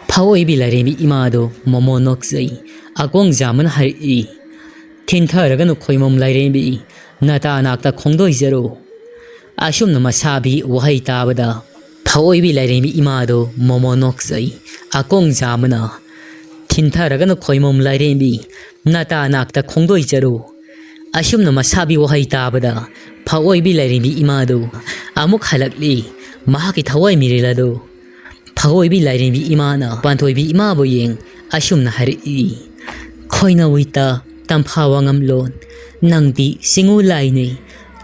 ꯐꯑꯣꯏꯕꯤ ꯂꯥꯏꯔꯦꯝꯕꯤ ꯏꯃꯥꯗꯣ ꯃꯣꯃꯣ ꯅꯣꯛꯆꯩ꯫ ꯑꯀꯣꯡ ꯖꯥꯝꯕꯅ ꯍꯥꯏꯔꯛꯏ, "ꯊꯤꯟꯊꯔꯒꯅꯨ ꯈꯣꯏꯃꯣꯝ ꯂꯥꯏꯔꯦꯝꯕꯤ, ꯅꯇꯥ ꯅꯥꯛꯇ ꯈꯣꯡꯗꯣꯏꯖꯔꯨ꯫" ꯑꯁꯨꯝꯅ ꯃꯁꯥꯕꯤ ꯋꯥꯍꯩ ꯇꯥꯕꯗ ꯐꯑꯣꯏꯕꯤ ꯂꯥꯏꯔꯦꯝꯕꯤ ꯏꯃꯥꯗꯣ ꯃꯣꯃꯣ ꯅꯣꯛꯆꯩ꯫ ꯑꯀꯣꯡ ꯖꯥꯝꯕꯅ, "ꯊꯤꯟꯊꯔꯒꯅꯨ ꯈꯣꯏꯃꯣꯝ ꯂꯥꯏꯔꯦꯝꯕꯤ, ꯅꯇꯥ ꯅꯥꯛꯇ ꯈꯣꯡꯗꯣꯏꯖꯔꯨ꯫" ꯑꯁꯨꯝꯅ ꯃꯁꯥꯕꯤ ꯋꯥꯍꯩ ꯇꯥꯕꯗ ꯐꯑꯣꯏꯕꯤ ꯂꯥꯏꯔꯦꯝꯕꯤ ꯏꯃꯥꯗꯨ ꯑꯃꯨꯛ ꯍꯜꯂꯛꯂꯤ꯫ ꯃꯍꯥꯛꯀꯤ ꯊꯋꯥꯏ ꯃꯤꯔꯦꯜ ꯑꯗꯨ ꯐꯑꯣꯏꯕꯤ ꯂꯥꯏꯔꯦꯝꯕꯤ ꯏꯃꯥꯅ ꯄꯥꯟꯊꯣꯏꯕꯤ ꯏꯃꯥꯕꯨ ꯌꯦꯡ ꯑꯁꯨꯝꯅ ꯍꯥꯏꯔꯛꯏ, "ꯈꯣꯏꯅꯧ ꯏꯇꯥ ꯇꯝꯐꯥ ꯋꯥꯉꯝꯂꯣꯟ, ꯅꯪꯗꯤ ꯆꯤꯡꯉꯨ ꯂꯥꯏꯅꯤ,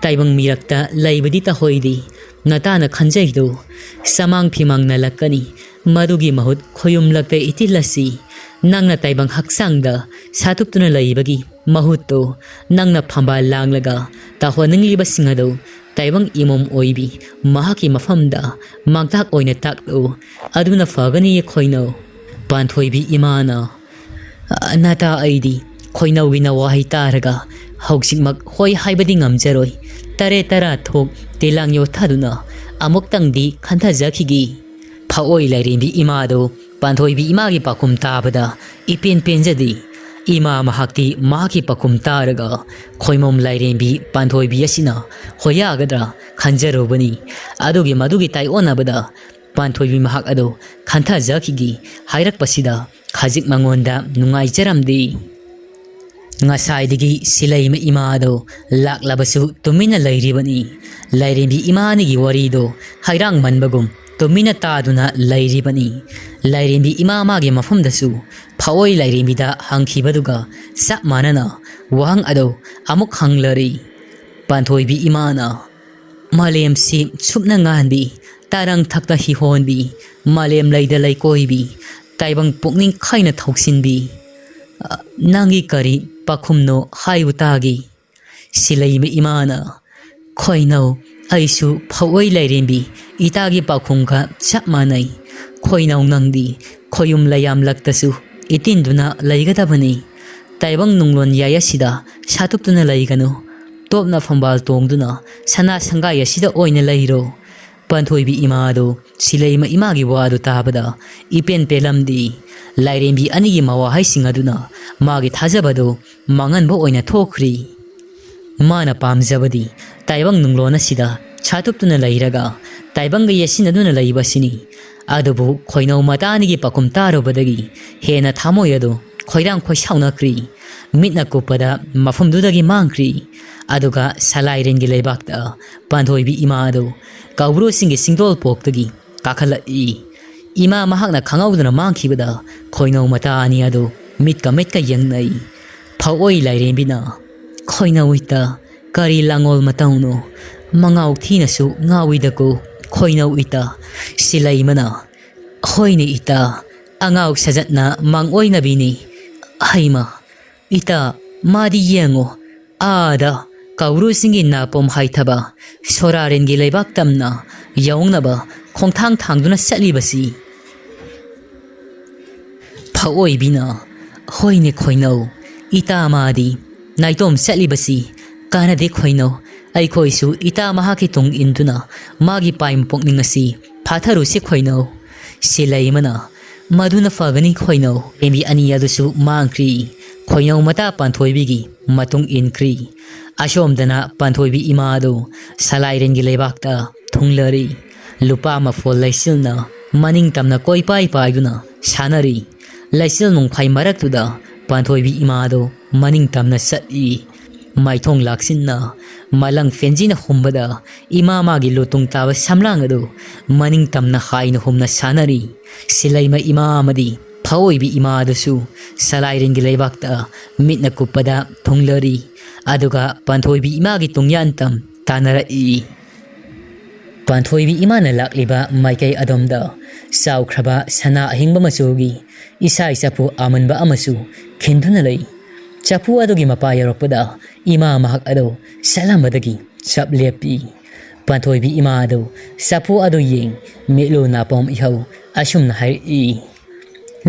ꯇꯥꯏꯕꯪ ꯃꯤꯔꯛꯇ ꯂꯩꯕꯗꯤ ꯇꯍꯣꯏꯗꯤ ꯅꯇꯥꯅ ꯈꯟꯖꯩꯗꯣ ꯆꯃꯥꯡ ꯐꯤꯃꯥꯡ ꯅꯜꯂꯛꯀꯅꯤ꯫ ꯃꯗꯨꯒꯤ ꯃꯍꯨꯠ ꯈꯣꯌꯨꯝꯂꯛꯇ ꯏꯇꯤꯜ ꯑꯁꯤ ꯅꯪꯅ ꯇꯥꯏꯕꯪ ꯍꯛꯆꯥꯡꯗ ꯁꯥꯇꯨꯞꯇꯨꯅ ꯂꯩꯕꯒꯤ ꯃꯍꯨꯠꯇꯣ ꯅꯪꯅ ꯐꯝꯕꯥꯜ ꯂꯥꯡꯂꯒ ꯇꯧꯍꯟꯅꯤꯡꯂꯤꯕꯁꯤꯡ ꯑꯗꯨ ꯇꯥꯏꯕꯪ ꯏꯃꯣꯝ ꯑꯣꯏꯕꯤ ꯃꯍꯥꯛꯀꯤ ꯃꯐꯝꯗ ꯃꯥꯡꯇꯥꯛ ꯑꯣꯏꯅ ꯇꯥꯛꯂꯨ꯫ ꯑꯗꯨꯅ ꯐꯒꯅꯤ ꯈꯣꯏꯅꯧ꯫" ꯄꯥꯟꯊꯣꯏꯕꯤ ꯏꯃꯥꯅ, "ꯅꯇꯥ ꯑꯩꯗꯤ ꯈꯣꯏꯅꯧꯒꯤꯅ ꯋꯥꯍꯩ ꯇꯥꯔꯒ ꯍꯧꯖꯤꯛꯃꯛ ꯍꯣꯏ ꯍꯥꯏꯕꯗꯤ ꯉꯝꯖꯔꯣꯏ꯫ ꯇꯔꯦꯠ ꯇꯔꯥ ꯊꯣꯛ ꯇꯤꯂꯥꯡ ꯌꯣꯠꯊꯗꯨꯅ ꯑꯃꯨꯛꯇꯪꯗꯤ ꯈꯟꯊꯖꯈꯤꯒꯦ꯫" ꯐꯑꯣꯏ ꯂꯥꯏꯔꯦꯝꯕꯤ ꯏꯃꯥꯗꯨ ꯄꯥꯟꯊꯣꯏꯕꯤ ꯏꯃꯥꯒꯤ ꯄꯥꯎꯈꯨꯝ ꯇꯥꯕꯗ ꯏꯄꯦꯟ ꯄꯦꯟꯖꯗꯦ꯫ ꯏꯃꯥ ꯃꯍꯥꯛꯇꯤ ꯃꯍꯥꯛꯀꯤ ꯄꯥꯎꯈꯨꯝ ꯇꯥꯔꯒ ꯈꯣꯏꯃꯣꯝ ꯂꯥꯏꯔꯦꯝꯕꯤ ꯄꯥꯟꯊꯣꯏꯕꯤ ꯑꯁꯤꯅ ꯍꯣꯌꯥꯒꯗ꯭ꯔꯥ ꯈꯟꯖꯔꯨꯕꯅꯤ꯫ ꯑꯗꯨꯒꯤ ꯃꯗꯨꯒꯤ ꯇꯥꯏꯑꯣꯟꯅꯕꯗ ꯄꯥꯟꯊꯣꯏꯕꯤ ꯃꯍꯥꯛ ꯑꯗꯨ ꯈꯟꯊꯖꯈꯤꯒꯦ ꯍꯥꯏꯔꯛꯄꯁꯤꯗ ꯈꯖꯤꯛ ꯃꯉꯣꯟꯗ ꯅꯨꯡꯉꯥꯏꯖꯔꯝꯗꯦ꯫ ꯉꯁꯥꯏꯗꯒꯤ ꯁꯤꯂꯩꯃ ꯏꯃꯥ ꯑꯗꯨ ꯂꯥꯛꯂꯕꯁꯨ ꯇꯨꯃꯤꯟꯅ ꯂꯩꯔꯤꯕꯅꯤ꯫ ꯂꯥꯏꯔꯦꯝꯕꯤ ꯏꯃꯥ ꯑꯅꯤꯒꯤ ꯋꯥꯔꯤꯗꯨ ꯍꯩꯔꯥꯡ ꯃꯟꯕꯒꯨꯝ ꯇꯨꯃꯤꯟꯅ ꯇꯥꯗꯨꯅ ꯂꯩꯔꯤꯕꯅꯤ꯫ ꯂꯥꯏꯔꯦꯝꯕꯤ ꯏꯃꯥ ꯃꯥꯒꯤ ꯃꯐꯝꯗꯁꯨ ꯐꯥꯑꯣꯏ ꯂꯥꯏꯔꯦꯝꯕꯤꯗ ꯍꯪꯈꯤꯕꯗꯨꯒ ꯆꯞ ꯃꯥꯟꯅꯅ ꯋꯥꯍꯪ ꯑꯗꯨ ꯑꯃꯨꯛ ꯍꯪꯂꯔꯤ꯫ ꯄꯥꯟꯊꯣꯏꯕꯤ ꯏꯃꯥꯅ, "ꯃꯥꯂꯦꯝꯁꯤ ꯁꯨꯞꯅ ꯉꯥꯟꯕꯤ, ꯇꯔꯪ ꯊꯛꯇ ꯍꯤꯍꯣꯟꯕꯤ, ꯃꯥꯂꯦꯝ ꯂꯩꯗ ꯂꯩꯀꯣꯏꯕꯤ, ꯇꯥꯏꯕꯪ ꯄꯨꯛꯅꯤꯡ ꯈꯥꯏꯅ ꯊꯧꯁꯤꯟꯕꯤ, ꯑ, ꯅꯪꯒꯤ ꯀꯔꯤ ꯄꯥꯈꯨꯝꯅꯣ ꯍꯥꯏꯌꯨ ꯇꯥꯒꯦ?" ꯁꯤꯂꯩꯃ ꯏꯃꯥꯅ, "ꯈꯣꯏꯅꯧ, ꯑꯩꯁꯨ ꯐꯥꯑꯣꯏ ꯂꯥꯏꯔꯦꯝꯕꯤ ꯏꯇꯥꯒꯤ ꯄꯥꯎꯈꯨꯝꯒ ꯆꯞ ꯃꯥꯟꯅꯩ꯫ ꯈꯣꯏꯅꯧ ꯅꯪꯗꯤ ꯈꯣꯌꯨꯝ ꯂꯩꯌꯥꯝꯂꯛꯇꯁꯨ ꯏꯇꯤꯟꯗꯨꯅ ꯂꯩꯒꯗꯕꯅꯤ꯫ ꯇꯥꯏꯕꯪ ꯅꯨꯡꯂꯣꯟ ꯌꯥꯏ ꯑꯁꯤꯗ ꯁꯥꯇꯨꯞꯇꯨꯅ ꯂꯩꯒꯅꯨ꯫ ꯇꯣꯞꯅ ꯐꯝꯕꯥꯜ ꯇꯣꯡꯗꯨꯅ ꯁꯅꯥ ꯁꯪꯒꯥꯏ ꯑꯁꯤꯗ ꯑꯣꯏꯅ ꯂꯩꯔꯣ꯫" ꯄꯥꯟꯊꯣꯏꯕꯤ ꯏꯃꯥꯗꯨ ꯁꯤꯂꯩꯃ ꯏꯃꯥꯒꯤ ꯋꯥꯗꯨ ꯇꯥꯕꯗ ꯏꯄꯦꯟ ꯄꯦꯜꯂꯝꯗꯦ꯫ ꯂꯥꯏꯔꯦꯝꯕꯤ ꯑꯅꯤꯒꯤ ꯃꯋꯥꯍꯩꯁꯤꯡ ꯑꯗꯨꯅ ꯃꯥꯒꯤ ꯊꯥꯖꯕꯗꯨ ꯃꯥꯡꯍꯟꯕ ꯑꯣꯏꯅ ꯊꯣꯛꯈ꯭ꯔꯤ꯫ ꯃꯥꯅ ꯄꯥꯝꯖꯕꯗꯤ ꯇꯥꯏꯕꯪ ꯅꯨꯡꯂꯣꯟ ꯑꯁꯤꯗ ꯁꯥꯇꯨꯞꯇꯨꯅ ꯂꯩꯔꯒ ꯇꯥꯏꯕꯪꯒ ꯌꯦꯠꯁꯤꯟꯅꯗꯨꯅ ꯂꯩꯕ ꯑꯁꯤꯅꯤ꯫ ꯑꯗꯨꯕꯨ ꯈꯣꯏꯅꯧ ꯃꯇꯥꯅꯤꯒꯤ ꯄꯥꯎꯈꯨꯝ ꯇꯥꯔꯨꯕꯗꯒꯤ ꯍꯦꯟꯅ ꯊꯃꯣꯏ ꯑꯗꯨ ꯈꯣꯏꯔꯥꯡ ꯈꯣꯏꯁꯥꯎꯅꯈ꯭ꯔꯤ꯫ ꯃꯤꯠꯅ ꯀꯨꯞꯄꯗ ꯃꯐꯝꯗꯨꯗꯒꯤ ꯃꯥꯡꯈ꯭ꯔꯤ꯫ ꯑꯗꯨꯒ ꯁꯂꯥꯏꯔꯦꯟꯒꯤ ꯂꯩꯕꯥꯛꯇ ꯄꯥꯟꯊꯣꯏꯕꯤ ꯏꯃꯥ ꯑꯗꯨ ꯀꯧꯕ꯭ꯔꯨ ꯆꯤꯡꯒꯤ ꯆꯤꯡꯗꯣꯜ ꯄꯣꯛꯇꯒꯤ ꯀꯥꯈꯠꯂꯛꯏ꯫ ꯏꯃꯥ ꯃꯍꯥꯛꯅ ꯈꯪꯍꯧꯗꯅ ꯃꯥꯡꯈꯤꯕꯗ ꯈꯣꯏꯅꯧ ꯃꯇꯥ ꯑꯅꯤ ꯑꯗꯨ ꯃꯤꯠꯀ ꯃꯤꯠꯀ ꯌꯦꯡꯅꯩ꯫ ꯐꯥꯑꯣꯏ ꯂꯥꯏꯔꯦꯝꯕꯤꯅ, "ꯈꯣꯏꯅꯧ ꯏꯇꯥ, ꯀꯔꯤ ꯂꯥꯡꯑꯣꯜ ꯃꯇꯧꯅꯣ? ꯃꯉꯥꯎ ꯊꯤꯅꯁꯨ ꯉꯥꯎꯏꯗꯀꯣ, ꯈꯣꯏꯅꯧ ꯏꯇꯥ꯫" ꯁꯤꯂꯩꯃꯅ, "ꯍꯣꯏꯅꯦ ꯏꯇꯥ, ꯑꯉꯥꯎ ꯁꯥꯖꯠꯅ ꯃꯥꯡꯑꯣꯏꯅꯕꯤꯅꯤ꯫ ꯍꯩꯃ, ꯏꯇꯥ, ꯃꯥꯗꯤ ꯌꯦꯡꯉꯣ, ꯑꯥꯗ ꯀꯧꯕ꯭ꯔꯨ ꯆꯤꯡꯒꯤ ꯅꯥꯄꯣꯝ ꯍꯥꯏꯊꯕ ꯁꯣꯔꯥꯔꯦꯟꯒꯤ ꯂꯩꯕꯥꯛ ꯇꯝꯅ ꯌꯧꯅꯕ ꯈꯣꯡꯊꯥꯡ ꯊꯥꯡꯗꯨꯅ ꯆꯠꯂꯤꯕꯁꯤ꯫" ꯐꯥꯑꯣꯏꯕꯤꯅ, "ꯍꯣꯏꯅꯦ ꯈꯣꯏꯅꯧ, ꯏꯇꯥ ꯃꯥꯗꯤ ꯅꯥꯏꯇꯣꯝ ꯆꯠꯂꯤꯕꯁꯤ ꯀꯥꯟꯅꯗꯦ ꯈꯣꯏꯅꯧ꯫ ꯑꯩꯈꯣꯏꯁꯨ ꯏꯇꯥ ꯃꯍꯥꯛꯀꯤ ꯇꯨꯡ ꯏꯟꯗꯨꯅ ꯃꯥꯒꯤ ꯄꯥꯏ ꯄꯨꯛꯅꯤꯡ ꯑꯁꯤ ꯐꯥꯊꯔꯨꯁꯤ ꯈꯣꯏꯅꯧ꯫" ꯁꯤꯂꯩꯃꯅ, "ꯃꯗꯨꯅ ꯐꯒꯅꯤ ꯈꯣꯏꯅꯧ꯫" ꯂꯥꯏꯔꯦꯝꯕꯤ ꯑꯅꯤ ꯑꯗꯨꯁꯨ ꯃꯥꯡꯈ꯭ꯔꯤ꯫ ꯈꯣꯏꯅꯧ ꯃꯇꯥ ꯄꯥꯟꯊꯣꯏꯕꯤꯒꯤ ꯃꯇꯨꯡ ꯏꯟꯈ꯭ꯔꯤ꯫ ꯑꯁꯣꯝꯗꯅ ꯄꯥꯟꯊꯣꯏꯕꯤ ꯏꯃꯥ ꯑꯗꯨ ꯁꯂꯥꯏꯔꯦꯟꯒꯤ ꯂꯩꯕꯥꯛꯇ ꯊꯨꯡꯂꯔꯤ꯫ ꯂꯨꯄꯥ ꯃꯐꯣꯜ ꯂꯩꯆꯤꯜꯅ ꯃꯅꯤꯡ ꯇꯝꯅ ꯀꯣꯏꯄꯥꯏ ꯄꯥꯏꯗꯨꯅ ꯁꯥꯟꯅꯔꯤ꯫ ꯂꯩꯆꯤꯜ ꯅꯣꯡꯐꯥꯏ ꯃꯔꯛꯇꯨꯗ ꯄꯥꯟꯊꯣꯏꯕꯤ ꯏꯃꯥꯗꯨ ꯃꯅꯤꯡ ꯇꯝꯅ ꯆꯠꯂꯤ꯫ ꯃꯥꯏꯊꯣꯡ ꯂꯥꯛꯁꯤꯟꯅ ꯃꯂꯪ ꯐꯦꯟꯖꯤꯅ ꯍꯨꯝꯕꯗ ꯏꯃꯥ ꯃꯥꯒꯤ ꯂꯨꯇꯨꯡ ꯇꯥꯕ ꯁꯝꯂꯥꯡ ꯑꯗꯨ ꯃꯅꯤꯡ ꯇꯝꯅ ꯍꯥꯏꯅ ꯍꯨꯝꯅ ꯁꯥꯟꯅꯔꯤ꯫ ꯁꯤꯂꯩꯃ ꯏꯃꯥ ꯑꯃꯗꯤ ꯐꯑꯣꯏꯕꯤ ꯏꯃꯥ ꯑꯗꯨꯁꯨ ꯁꯂꯥꯏꯔꯦꯟꯒꯤ ꯂꯩꯕꯥꯛꯇ ꯃꯤꯠꯅ ꯀꯨꯞꯄꯗ ꯊꯨꯡꯂꯔꯤ꯫ ꯑꯗꯨꯒ ꯄꯥꯟꯊꯣꯏꯕꯤ ꯏꯃꯥꯒꯤ ꯇꯨꯡꯌꯥꯟ ꯇꯝ ꯇꯥꯟꯅꯔꯛꯏ꯫ ꯄꯥꯟꯊꯣꯏꯕꯤ ꯏꯃꯥꯅ ꯂꯥꯛꯂꯤꯕ ꯃꯥꯏꯀꯩ ꯑꯗꯣꯝꯗ ꯆꯥꯎꯈ꯭ꯔꯕ ꯁꯅꯥ ꯑꯍꯤꯡꯕ ꯃꯆꯨꯒꯤ ꯏꯁꯥꯏ ꯆꯐꯨ ꯑꯃꯟꯕ ꯑꯃꯁꯨ ꯈꯤꯟꯗꯨꯅ ꯂꯩ꯫ ꯆꯐꯨ ꯑꯗꯨꯒꯤ ꯃꯄꯥ ꯌꯧꯔꯛꯄꯗ ꯏꯃꯥ ꯃꯍꯥꯛ ꯑꯗꯨ ꯁꯠꯂꯝꯕꯗꯒꯤ ꯆꯞ ꯂꯦꯞꯄꯤ꯫ ꯄꯥꯟꯊꯣꯏꯕꯤ ꯏꯃꯥ ꯑꯗꯨ ꯆꯐꯨ ꯑꯗꯨ ꯌꯦꯡ ꯃꯤꯠꯂꯨ ꯅꯥꯄꯣꯝ ꯏꯍꯧ ꯑꯁꯨꯝꯅ ꯍꯥꯏꯔꯛꯏ,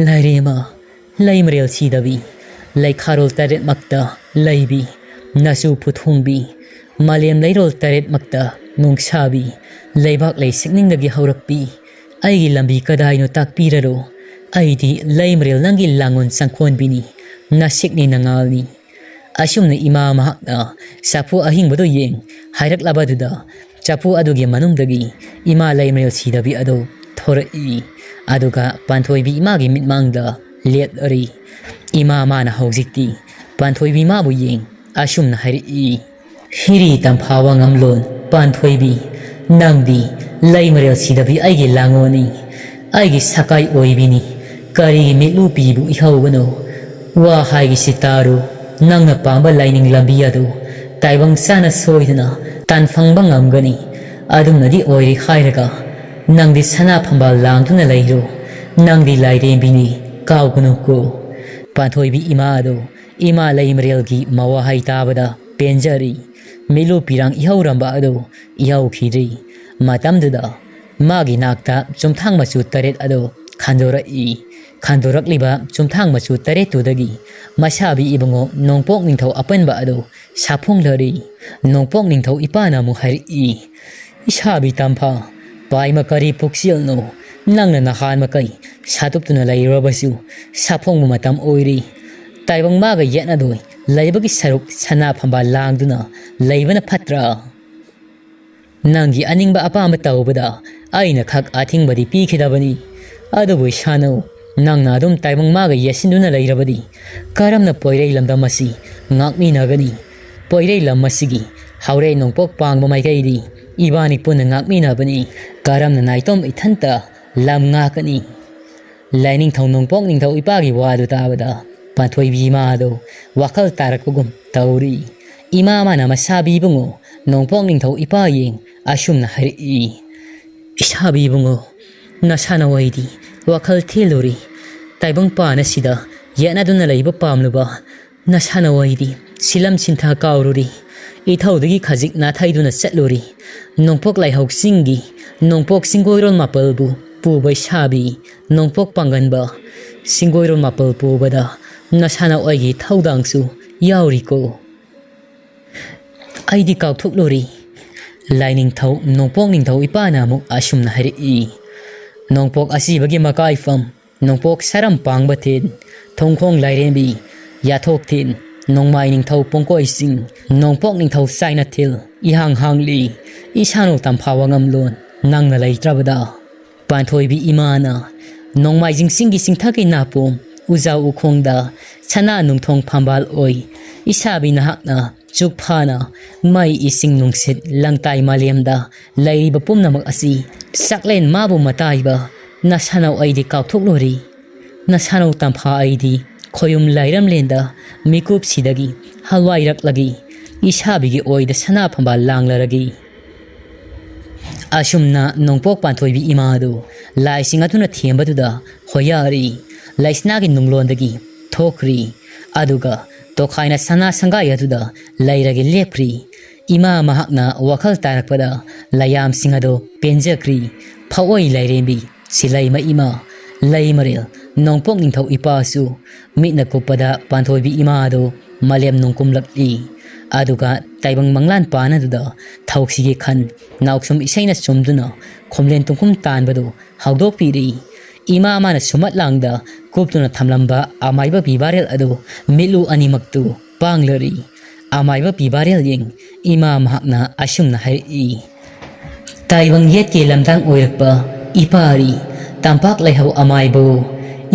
"ꯂꯥꯏꯔꯦꯝꯃ, ꯂꯩꯃꯔꯦꯜ ꯁꯤꯗꯕꯤ, ꯂꯩꯈꯥꯔꯣꯜ ꯇꯔꯦꯠꯃꯛꯇ ꯂꯩꯕꯤ, ꯅꯆꯨ ꯄꯨꯊꯣꯡꯕꯤ, ꯃꯥꯂꯦꯝ ꯂꯩꯔꯣꯜ ꯇꯔꯦꯠꯃꯛꯇ ꯅꯨꯡꯁꯥꯕꯤ, ꯂꯩꯕꯥꯛ ꯂꯩ ꯁꯤꯛꯅꯤꯡꯗꯒꯤ ꯍꯧꯔꯛꯄꯤ, ꯑꯩꯒꯤ ꯂꯝꯕꯤ ꯀꯗꯥꯏꯅꯣ ꯇꯥꯛꯄꯤꯔꯔꯣ꯫ ꯑꯩꯗꯤ ꯂꯩꯃꯔꯦꯜ ꯅꯪꯒꯤ ꯂꯥꯡꯉꯣꯟ ꯆꯪꯈꯣꯟꯕꯤꯅꯤ, ꯅꯁꯤꯛꯅꯤ ꯅꯉꯥꯜꯅꯤ꯫" ꯑꯁꯨꯝꯅ ꯏꯃꯥ ꯃꯍꯥꯛꯅ ꯆꯐꯨ ꯑꯍꯤꯡꯕꯗꯨ ꯌꯦꯡ ꯍꯥꯏꯔꯛꯂꯕꯗꯨꯗ ꯆꯐꯨ ꯑꯗꯨꯒꯤ ꯃꯅꯨꯡꯗꯒꯤ ꯏꯃꯥ ꯂꯩꯃꯔꯦꯜ ꯁꯤꯗꯕꯤ ꯑꯗꯨ ꯊꯣꯔꯛꯏ꯫ ꯑꯗꯨꯒ ꯄꯥꯟꯊꯣꯏꯕꯤ ꯏꯃꯥꯒꯤ ꯃꯤꯠꯃꯥꯡꯗ ꯂꯦꯞꯂꯔꯤ꯫ ꯏꯃꯥ ꯃꯥꯅ ꯍꯧꯖꯤꯛꯇꯤ ꯄꯥꯟꯊꯣꯏꯕꯤ ꯃꯥꯕꯨ ꯌꯦꯡ ꯑꯁꯨꯝꯅ ꯍꯥꯏꯔꯛꯏ, "ꯍꯤꯔꯤ ꯇꯝꯐꯥ ꯋꯥꯉꯝꯂꯣꯟ ꯄꯥꯟꯊꯣꯏꯕꯤ, ꯅꯪꯗꯤ ꯂꯩꯃꯔꯦꯜ ꯁꯤꯗꯕꯤ ꯑꯩꯒꯤ ꯂꯥꯡꯉꯣꯅꯤ, ꯑꯩꯒꯤ ꯁꯀꯥꯏ ꯑꯣꯏꯕꯤꯅꯤ꯫ ꯀꯔꯤꯒꯤ ꯃꯤꯠꯂꯨ ꯄꯤꯕꯨ ꯏꯍꯧꯕꯅꯣ? ꯋꯥ ꯍꯥꯏꯒꯤꯁꯤ ꯇꯥꯔꯨ, ꯅꯪꯅ ꯄꯥꯝꯕ ꯂꯥꯏꯅꯤꯡ ꯂꯝꯕꯤ ꯑꯗꯨ ꯇꯥꯏꯕꯪ ꯆꯥꯅ ꯁꯣꯏꯗꯅ ꯇꯥꯟꯐꯪꯕ ꯉꯝꯒꯅꯤ꯫ ꯑꯗꯨꯝꯅꯗꯤ ꯑꯣꯏꯔꯦ ꯍꯥꯏꯔꯒ ꯅꯪꯗꯤ ꯁꯅꯥ ꯐꯝꯕꯥꯜ ꯂꯥꯡꯗꯨꯅ ꯂꯩꯔꯨ꯫ ꯅꯪꯗꯤ ꯂꯥꯏꯔꯦꯝꯕꯤꯅꯤ, ꯀꯥꯎꯒꯅꯨꯀꯣ꯫" ꯄꯥꯟꯊꯣꯏꯕꯤ ꯏꯃꯥ ꯑꯗꯨ ꯏꯃꯥ ꯂꯩꯃꯔꯦꯜꯒꯤ ꯃꯋꯥꯍꯩ ꯇꯥꯕꯗ ꯄꯦꯟꯖꯔꯤ꯫ ꯃꯤꯠꯂꯨ ꯄꯤꯔꯥꯡ ꯏꯍꯧꯔꯝꯕ ꯑꯗꯨ ꯏꯍꯧꯈꯤꯗ꯭ꯔꯤ꯫ ꯃꯇꯝꯗꯨꯗ ꯃꯥꯒꯤ ꯅꯥꯛꯇ ꯆꯨꯝꯊꯥꯡ ꯃꯆꯨ ꯇꯔꯦꯠ ꯑꯗꯨ ꯈꯟꯗꯣꯔꯛꯏ꯫ ꯈꯟꯗꯣꯔꯛꯂꯤꯕ ꯆꯨꯝꯊꯥꯡ ꯃꯆꯨ ꯇꯔꯦꯠꯇꯨꯗꯒꯤ ꯃꯁꯥꯕꯤ ꯏꯕꯨꯡꯉꯣ ꯅꯣꯡꯄꯣꯛ ꯅꯤꯡꯊꯧ ꯑꯄꯟꯕ ꯑꯗꯨ ꯁꯥꯐꯣꯡꯂꯔꯤ꯫ ꯅꯣꯡꯄꯣꯛ ꯅꯤꯡꯊꯧ ꯏꯄꯥꯅ ꯑꯃꯨꯛ ꯍꯥꯏꯔꯛꯏ, "ꯏꯁꯥꯕꯤ ꯇꯝꯐꯥ, ꯄꯥꯏꯃ ꯀꯔꯤ ꯄꯨꯛꯆꯦꯜꯅꯣ? ꯅꯪꯅ ꯅꯍꯥꯟ ꯃꯈꯩ ꯁꯥꯇꯨꯞꯇꯨꯅ ꯂꯩꯔꯨꯔꯕꯁꯨ ꯁꯥꯐꯣꯡꯕ ꯃꯇꯝ ꯑꯣꯏꯔꯤ꯫ ꯇꯥꯏꯕꯪ ꯃꯥꯒ ꯌꯦꯠꯅꯗꯣꯏ ꯂꯩꯕꯒꯤ ꯁꯔꯨꯛ ꯁꯅꯥ ꯐꯝꯕꯥꯜ ꯂꯥꯡꯗꯨꯅ ꯂꯩꯕꯅ ꯐꯠꯇ꯭ꯔꯥ? ꯅꯪꯒꯤ ꯑꯅꯤꯡꯕ ꯑꯄꯥꯝꯕ ꯇꯧꯕꯗ ꯑꯩꯅ ꯈꯛ ꯑꯊꯤꯡꯕꯗꯤ ꯄꯤꯈꯤꯗꯕꯅꯤ꯫ ꯑꯗꯨꯕꯨ ꯏꯁꯥꯅꯧ, ꯅꯪꯅ ꯑꯗꯨꯝ ꯇꯥꯏꯕꯪ ꯃꯥꯒ ꯌꯦꯠꯁꯤꯟꯗꯨꯅ ꯂꯩꯔꯕꯗꯤ ꯀꯔꯝꯅ ꯄꯣꯏꯔꯩ ꯂꯝꯗꯝ ꯑꯁꯤ ꯉꯥꯛꯃꯤꯟꯅꯒꯅꯤ? ꯄꯣꯏꯔꯩ ꯂꯝ ꯑꯁꯤꯒꯤ ꯍꯧꯔꯦ ꯅꯣꯡꯄꯣꯛ ꯄꯥꯡꯕ ꯃꯥꯏꯀꯩꯗꯤ, ꯏꯕꯥꯅꯤ ꯄꯨꯟꯅ ꯉꯥꯛꯃꯤꯟꯅꯕꯅꯤ, ꯀꯔꯝꯅ ꯅꯥꯏꯇꯣꯝ ꯏꯊꯟꯇ ꯂꯝ ꯉꯥꯛꯀꯅꯤ? ꯂꯥꯏꯅꯤꯡꯊꯧ ꯅꯣꯡꯄꯣꯛ ꯅꯤꯡꯊꯧ ꯏꯄꯥꯒꯤ ꯋꯥꯗꯨ ꯇꯥꯕꯗ ꯄꯥꯟꯊꯣꯏꯕꯤ ꯏꯃꯥꯗꯨ ꯋꯥꯈꯜ ꯇꯥꯔꯛꯄꯒꯨꯝ ꯇꯧꯔꯤ꯫ ꯏꯃꯥ ꯃꯥꯅ ꯃꯁꯥꯕꯤ ꯏꯕꯨꯡꯉꯣ ꯅꯣꯡꯄꯣꯛ ꯅꯤꯡꯊꯧ ꯏꯄꯥ ꯌꯦꯡ ꯑꯁꯨꯝꯅ ꯍꯥꯏꯔꯛꯏ, "ꯏꯁꯥꯕꯤ ꯏꯕꯨꯡꯉꯣ, ꯅꯁꯥꯅ ꯑꯩꯗꯤ ꯋꯥꯈꯜ ꯊꯦꯜꯂꯨꯔꯤ꯫ ꯇꯥꯏꯕꯪꯄꯥꯟ ꯑꯁꯤꯗ ꯌꯦꯠꯅꯗꯨꯅ ꯂꯩꯕ ꯄꯥꯝꯂꯨꯕ ꯅꯁꯥꯅ ꯑꯩꯗꯤ ꯁꯤꯂꯝ ꯁꯤꯟꯊꯥ ꯀꯥꯎꯔꯨꯔꯤ꯫ ꯏꯊꯧꯗꯒꯤ ꯈꯖꯤꯛ ꯅꯥꯊꯩꯗꯨꯅ ꯆꯠꯂꯨꯔꯤ꯫ ꯅꯣꯡꯄꯣꯛ ꯂꯥꯏꯍꯧ ꯆꯤꯡꯒꯤ ꯅꯣꯡꯄꯣꯛ ꯁꯤꯡꯒꯣꯏꯔꯣꯜ ꯃꯥꯄꯜꯕꯨ ꯄꯨꯕ ꯏꯁꯥꯕꯤ ꯅꯣꯡꯄꯣꯛ ꯄꯥꯡꯒꯟꯕ ꯁꯤꯡꯒꯣꯏꯔꯣꯜ ꯃꯥꯄꯜ ꯄꯨꯕꯗ ꯅꯁꯥꯅ ꯑꯩꯒꯤ ꯊꯧꯗꯥꯡꯁꯨ ꯌꯥꯎꯔꯤꯀꯣ?" "ꯑꯩꯗꯤ ꯀꯥꯎꯊꯣꯛꯂꯨꯔꯤ꯫" ꯂꯥꯏꯅꯤꯡꯊꯧ ꯅꯣꯡꯄꯣꯛ ꯅꯤꯡꯊꯧ ꯏꯄꯥꯅ ꯑꯃꯨꯛ ꯑꯁꯨꯝꯅ ꯍꯥꯏꯔꯛꯏ, "ꯅꯣꯡꯄꯣꯛ ꯑꯁꯤꯕꯒꯤ ꯃꯀꯥꯏꯐꯝ ꯅꯣꯡꯄꯣꯛ ꯁꯔꯝ ꯄꯥꯡꯕ ꯊꯤꯟ, ꯊꯣꯡꯈꯣꯡ ꯂꯥꯏꯔꯦꯝꯕꯤ ꯌꯥꯊꯣꯛ ꯊꯤꯟ, ꯅꯣꯡꯃꯥꯏ ꯅꯤꯡꯊꯧ ꯄꯣꯡꯀꯣꯏ ꯆꯤꯡ, ꯅꯣꯡꯄꯣꯛ ꯅꯤꯡꯊꯧ ꯆꯥꯏꯅꯊꯤꯜ ꯏꯍꯥꯡ ꯍꯥꯡꯂꯤ꯫ ꯏꯁꯥꯅꯧ ꯇꯝꯐꯥ ꯋꯥꯉꯝꯂꯣꯟ ꯅꯪꯅ ꯂꯩꯇ꯭ꯔꯕꯗ?" ꯄꯥꯟꯊꯣꯏꯕꯤ ꯏꯃꯥꯅ ꯅꯣꯡꯃꯥꯏꯖꯤꯡ ꯆꯤꯡꯒꯤ ꯆꯤꯡꯊꯛꯀꯤ ꯅꯥꯄꯣꯝ ꯎꯖꯥꯎ ꯎꯈꯣꯡꯗ ꯁꯅꯥ ꯅꯨꯡꯊꯣꯡ ꯐꯝꯕꯥꯜ ꯑꯣꯏ꯫ ꯏꯁꯥꯕꯤ ꯅꯍꯥꯛꯅ ꯆꯨꯛ ꯐꯥꯅ ꯃꯩ ꯏꯁꯤꯡ ꯅꯨꯡꯁꯤꯠ ꯂꯪꯇꯥꯏ ꯃꯥꯂꯦꯝꯗ ꯂꯩꯔꯤꯕ ꯄꯨꯝꯅꯃꯛ ꯑꯁꯤ ꯆꯥꯛꯂꯦꯟ ꯃꯥꯕꯨ ꯃꯇꯥꯏꯕ ꯅꯁꯥꯅꯧ ꯑꯩꯗꯤ ꯀꯥꯎꯊꯣꯛꯂꯨꯔꯤ꯫ ꯅꯁꯥꯅꯧ ꯇꯝꯐꯥ ꯑꯩꯗꯤ ꯈꯣꯌꯨꯝ ꯂꯥꯏꯔꯝꯂꯦꯟꯗ ꯃꯤꯀꯨꯞꯁꯤꯗꯒꯤ ꯍꯜꯋꯥꯏꯔꯛꯂꯒꯤ ꯏꯁꯥꯕꯤꯒꯤ ꯑꯣꯏꯗ ꯁꯅꯥ ꯐꯝꯕꯥꯜ ꯂꯥꯡꯂꯔꯒꯤ꯫ ꯑꯁꯨꯝꯅ ꯅꯣꯡꯄꯣꯛ ꯄꯥꯟꯊꯣꯏꯕꯤ ꯏꯃꯥꯗꯨ ꯂꯥꯏꯁꯤꯡ ꯑꯗꯨꯅ ꯊꯦꯝꯕꯗꯨꯗ ꯍꯣꯌꯥꯔꯤ ꯂꯩꯁꯅꯥꯒꯤ ꯅꯨꯡꯂꯣꯟꯗꯒꯤ ꯊꯣꯛꯈ꯭ꯔꯤ꯫ ꯑꯗꯨꯒ ꯇꯣꯈꯥꯏꯅ ꯁꯅꯥ ꯁꯪꯒꯥꯏ ꯑꯗꯨꯗ ꯂꯩꯔꯒ ꯂꯦꯞꯈ꯭ꯔꯤ꯫ ꯏꯃꯥ ꯃꯍꯥꯛꯅ ꯋꯥꯈꯜ ꯇꯥꯔꯛꯄꯗ ꯂꯥꯏꯌꯥꯝꯁꯤꯡ ꯑꯗꯨ ꯄꯦꯟꯖꯈ꯭ꯔꯤ꯫ ꯐꯥꯑꯣꯏ ꯂꯥꯏꯔꯦꯝꯕꯤ, ꯁꯤꯂꯩꯃ ꯏꯃꯥ, ꯂꯩꯃꯔꯦꯜ ꯅꯣꯡꯄꯣꯛ ꯅꯤꯡꯊꯧ ꯏꯄꯥꯁꯨ ꯃꯤꯠꯅ ꯀꯨꯞꯄꯗ ꯄꯥꯟꯊꯣꯏꯕꯤ ꯏꯃꯥ ꯑꯗꯨ ꯃꯥꯂꯦꯝ ꯅꯣꯡꯀꯨꯝꯂꯛꯂꯤ꯫ ꯑꯗꯨꯒ ꯇꯥꯏꯕꯪ ꯃꯪꯂꯥꯟ ꯄꯥꯟ ꯑꯗꯨꯗ ꯊꯧꯁꯤꯒꯤ ꯈꯟ ꯅꯥꯎꯁꯨꯝ ꯏꯁꯩꯅ ꯆꯨꯝꯗꯨꯅ ꯈꯣꯝꯂꯦꯟ ꯇꯨꯡꯈꯨꯝ ꯇꯥꯟꯕꯗꯨ ꯍꯧꯗꯣꯛꯄꯤꯔꯤ꯫ ꯏꯃꯥ ꯃꯥꯅ ꯁꯨꯃꯠ ꯂꯥꯡꯗ ꯀꯨꯞꯇꯨꯅ ꯊꯝꯂꯝꯕ ꯑꯃꯥꯏꯕ ꯄꯤꯕꯥꯔꯦꯜ ꯑꯗꯨ ꯃꯤꯠꯂꯨ ꯑꯅꯤꯃꯛꯇꯨ ꯄꯥꯡꯂꯔꯤ꯫ ꯑꯃꯥꯏꯕ ꯄꯤꯕꯥꯔꯦꯜ ꯌꯦꯡ ꯏꯃꯥ ꯃꯍꯥꯛꯅ ꯑꯁꯨꯝꯅ ꯍꯥꯏꯔꯛꯏ, "ꯇꯥꯏꯕꯪ ꯌꯦꯠꯀꯤ ꯂꯝꯗꯥꯡ ꯑꯣꯏꯔꯛꯄ ꯏꯄꯥꯔꯤ, ꯇꯝꯄꯥꯛ ꯂꯩꯍꯧ ꯑꯃꯥꯏꯕꯧ,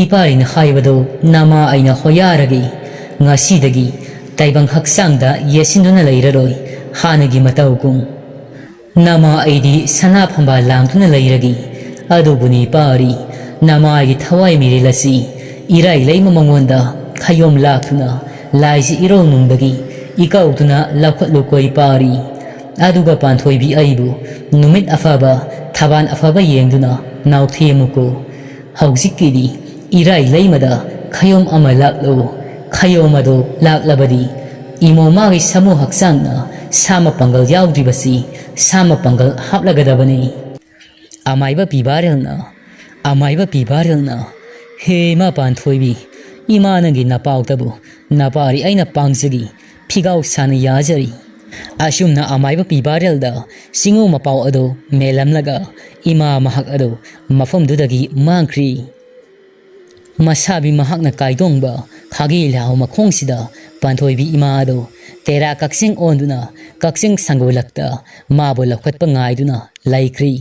ꯏꯄꯥꯔꯤꯅ ꯍꯥꯏꯕꯗꯨ ꯅꯃꯥ ꯑꯩꯅ ꯍꯣꯌꯥꯔꯒꯦ꯫ ꯉꯁꯤꯗꯒꯤ ꯇꯥꯏꯕꯪ ꯍꯛꯆꯥꯡꯗ ꯌꯦꯠꯁꯤꯟꯗꯨꯅ ꯂꯩꯔꯔꯣꯏ꯫ ꯍꯥꯟꯅꯒꯤ ꯃꯇꯧꯒꯨꯝ ꯅꯃꯥ ꯑꯩꯗꯤ ꯁꯅꯥ ꯐꯝꯕꯥꯜ ꯂꯥꯡꯗꯨꯅ ꯂꯩꯔꯒꯦ꯫ ꯑꯗꯨꯕꯨꯅꯤ ꯄꯥꯔꯤ, ꯅꯃꯥꯒꯤ ꯊꯋꯥꯏ ꯃꯤꯔꯦꯜ ꯑꯁꯤ ꯏꯔꯥꯏ ꯂꯩꯃ ꯃꯉꯣꯟꯗ ꯈꯌꯣꯝ ꯂꯥꯛꯇꯨꯅ ꯂꯥꯏꯁꯤ ꯏꯔꯧ ꯅꯨꯡꯗꯒꯤ ꯏꯀꯧꯗꯨꯅ ꯂꯧꯈꯠꯂꯨꯀꯣꯏ ꯄꯥꯔꯤ꯫ ꯑꯗꯨꯒ ꯄꯥꯟꯊꯣꯏꯕꯤ ꯑꯩꯕꯨ ꯅꯨꯃꯤꯠ ꯑꯐꯕ ꯊꯕꯥꯟ ꯑꯐꯕ ꯌꯦꯡꯗꯨꯅ ꯅꯥꯎꯊꯦꯝꯃꯨꯀꯣ꯫ ꯍꯧꯖꯤꯛꯀꯤꯗꯤ ꯏꯔꯥꯏ ꯂꯩꯃꯗ ꯈꯌꯣꯝ ꯑꯃ ꯂꯥꯛꯂꯣ꯫ ꯈꯌꯣꯝ ꯑꯗꯨ ꯂꯥꯛꯂꯕꯗꯤ ꯏꯃꯣ ꯃꯥꯒꯤ ꯁꯥꯃꯨ ꯍꯛꯆꯥꯡꯅ ꯁꯥ ꯃꯄꯥꯡꯒꯜ ꯌꯥꯎꯗ꯭ꯔꯤꯕꯁꯤ ꯁꯥ ꯃꯄꯥꯡꯒꯜ ꯍꯥꯞꯂꯒꯗꯕꯅꯤ꯫ ꯑꯃꯥꯏꯕ ꯄꯤꯕꯥꯔꯦꯜꯅ, ꯑꯃꯥꯏꯕ ꯄꯤꯕꯥꯔꯦꯜꯅ, ꯍꯦ ꯏꯃꯥ ꯄꯥꯟꯊꯣꯏꯕꯤ, ꯏꯃꯥ ꯅꯪꯒꯤ ꯅꯄꯥꯎꯇꯕꯨ ꯅꯄꯥꯔꯤ ꯑꯩꯅ ꯄꯥꯡꯖꯒꯤ ꯐꯤꯒꯥꯎ ꯁꯥꯅ ꯌꯥꯖꯔꯤ꯫ ꯑꯁꯨꯝꯅ ꯑꯃꯥꯏꯕ ꯄꯤꯕꯥꯔꯦꯜꯗ ꯆꯤꯡꯉꯨ ꯃꯄꯥꯎ ꯑꯗꯨ ꯃꯦꯜꯂꯝꯂꯒ ꯏꯃꯥ ꯃꯍꯥꯛ ꯑꯗꯨ ꯃꯐꯝꯗꯨꯗꯒꯤ ꯃꯥꯡꯈ꯭ꯔꯤ꯫ ꯃꯁꯥꯕꯤ ꯃꯍꯥꯛꯅ ꯀꯥꯏꯗꯣꯡꯕ ꯈꯥꯒꯤ ꯂꯩꯍꯥꯎ ꯃꯈꯣꯡꯁꯤꯗ ꯄꯥꯟꯊꯣꯏꯕꯤ ꯏꯃꯥ ꯑꯗꯨ ꯇꯦꯔꯥ ꯀꯛꯆꯦꯡ ꯑꯣꯟꯗꯨꯅ ꯀꯛꯆꯦꯡ ꯁꯪꯒꯣꯏꯂꯛꯇ ꯃꯥꯕꯨ ꯂꯧꯈꯠꯄ ꯉꯥꯏꯗꯨꯅ ꯂꯩꯈ꯭ꯔꯤ꯫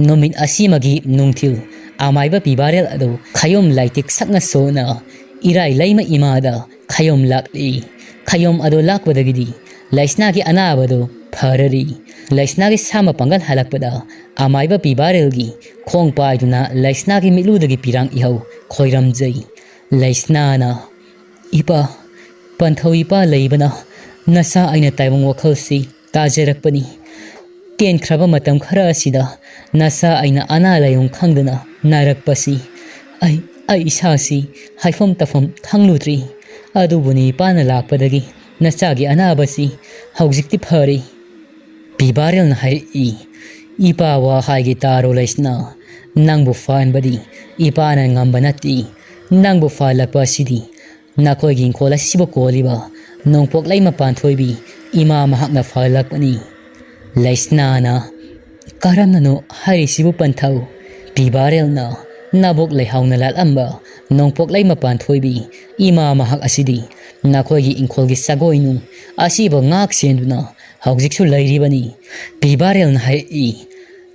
ꯅꯨꯃꯤꯠ ꯑꯁꯤꯃꯒꯤ ꯅꯨꯡꯊꯤꯜ ꯑꯃꯥꯏꯕ ꯄꯤꯕꯥꯔꯦꯜ ꯑꯗꯨ ꯈꯌꯣꯝ ꯂꯥꯏꯇꯤꯛ ꯁꯛꯅ ꯁꯣꯟꯅ ꯏꯔꯥꯏ ꯂꯩꯃ ꯏꯃꯥꯗ ꯈꯌꯣꯝ ꯂꯥꯛꯂꯤ꯫ ꯈꯌꯣꯝ ꯑꯗꯨ ꯂꯥꯛꯄꯗꯒꯤꯗꯤ ꯂꯩꯁꯅꯥꯒꯤ ꯑꯅꯥꯕꯗꯨ ꯐꯔꯔꯤ꯫ ꯂꯩꯁꯅꯥꯒꯤ ꯁꯥ ꯃꯄꯥꯡꯒꯜ ꯍꯜꯂꯛꯄꯗ ꯑꯃꯥꯏꯕ ꯄꯤꯕꯥꯔꯦꯜꯒꯤ ꯈꯣꯡ ꯄꯥꯏꯗꯨꯅ ꯂꯩꯁꯅꯥꯒꯤ ꯃꯤꯠꯂꯨꯗꯒꯤ ꯄꯤꯔꯥꯡ ꯏꯍꯧ ꯈꯣꯏꯔꯝꯖꯩ꯫ ꯂꯩꯁꯅꯥꯅ, "ꯏꯄꯥ, ꯄꯟꯊꯧ ꯏꯄꯥ ꯂꯩꯕꯅ ꯅꯆꯥ ꯑꯩꯅ ꯇꯥꯏꯕꯪ ꯋꯥꯈꯜꯁꯤ ꯇꯥꯖꯔꯛꯄꯅꯤ꯫ ꯇꯦꯟꯈ꯭ꯔꯕ ꯃꯇꯝ ꯈꯔ ꯑꯁꯤꯗ ꯅꯆꯥ ꯑꯩꯅ ꯑꯅꯥ ꯂꯥꯏꯌꯣꯡ ꯈꯪꯗꯅ ꯅꯥꯔꯛꯄꯁꯤ ꯑꯩ, ꯑꯩ ꯏꯁꯥꯁꯤ ꯍꯥꯏꯐꯝ ꯇꯧꯐꯝ ꯈꯪꯂꯨꯗ꯭ꯔꯤ꯫ ꯑꯗꯨꯕꯨ ꯅꯤꯄꯥꯅ ꯂꯥꯛꯄꯗꯒꯤ ꯅꯆꯥꯒꯤ ꯑꯅꯥꯕꯁꯤ ꯍꯧꯖꯤꯛꯇꯤ ꯐꯔꯦ꯫" ꯄꯤꯕꯥꯔꯦꯜꯅ ꯍꯥꯏꯔꯛꯏ, "ꯏꯄꯥ ꯋꯥ ꯍꯥꯏꯒꯦ ꯇꯥꯔꯣ ꯂꯩꯁꯅꯥ, ꯅꯪꯕꯨ ꯐꯍꯟꯕꯗꯤ ꯏꯄꯥꯅ ꯉꯝꯕ ꯅꯠꯇꯦ꯫ ꯅꯪꯕꯨ ꯐꯍꯜꯂꯛꯄ ꯑꯁꯤꯗꯤ ꯅꯈꯣꯏꯒꯤ ꯏꯪꯈꯣꯜ ꯑꯁꯤꯕꯨ ꯀꯣꯜꯂꯤꯕ ꯅꯣꯡꯄꯣꯛ ꯂꯩꯃ ꯄꯥꯟꯊꯣꯏꯕꯤ ꯏꯃꯥ ꯃꯍꯥꯛꯅ ꯐꯍꯜꯂꯛꯄꯅꯤ꯫" ꯂꯩꯁꯅꯥꯅ, "ꯀꯔꯝꯅꯅꯣ ꯍꯥꯏꯔꯤꯁꯤꯕꯨ ꯄꯟꯊꯧ?" ꯄꯤꯕꯥꯔꯦꯜꯅ, "ꯅꯕꯣꯛ ꯂꯩꯍꯥꯎꯅ ꯂꯥꯠꯂꯝꯕ ꯅꯣꯡꯄꯣꯛ ꯂꯩꯃ ꯄꯥꯟꯊꯣꯏꯕꯤ ꯏꯃꯥ ꯃꯍꯥꯛ ꯑꯁꯤꯗꯤ ꯅꯈꯣꯏꯒꯤ ꯏꯪꯈꯣꯜꯒꯤ ꯁꯒꯣꯏ ꯅꯨꯡ ꯑꯁꯤꯕꯨ ꯉꯥꯛ ꯁꯦꯟꯗꯨꯅ ꯍꯧꯖꯤꯛꯁꯨ ꯂꯩꯔꯤꯕꯅꯤ꯫" ꯄꯤꯕꯥꯔꯦꯜꯅ ꯍꯥꯏꯔꯛꯏ,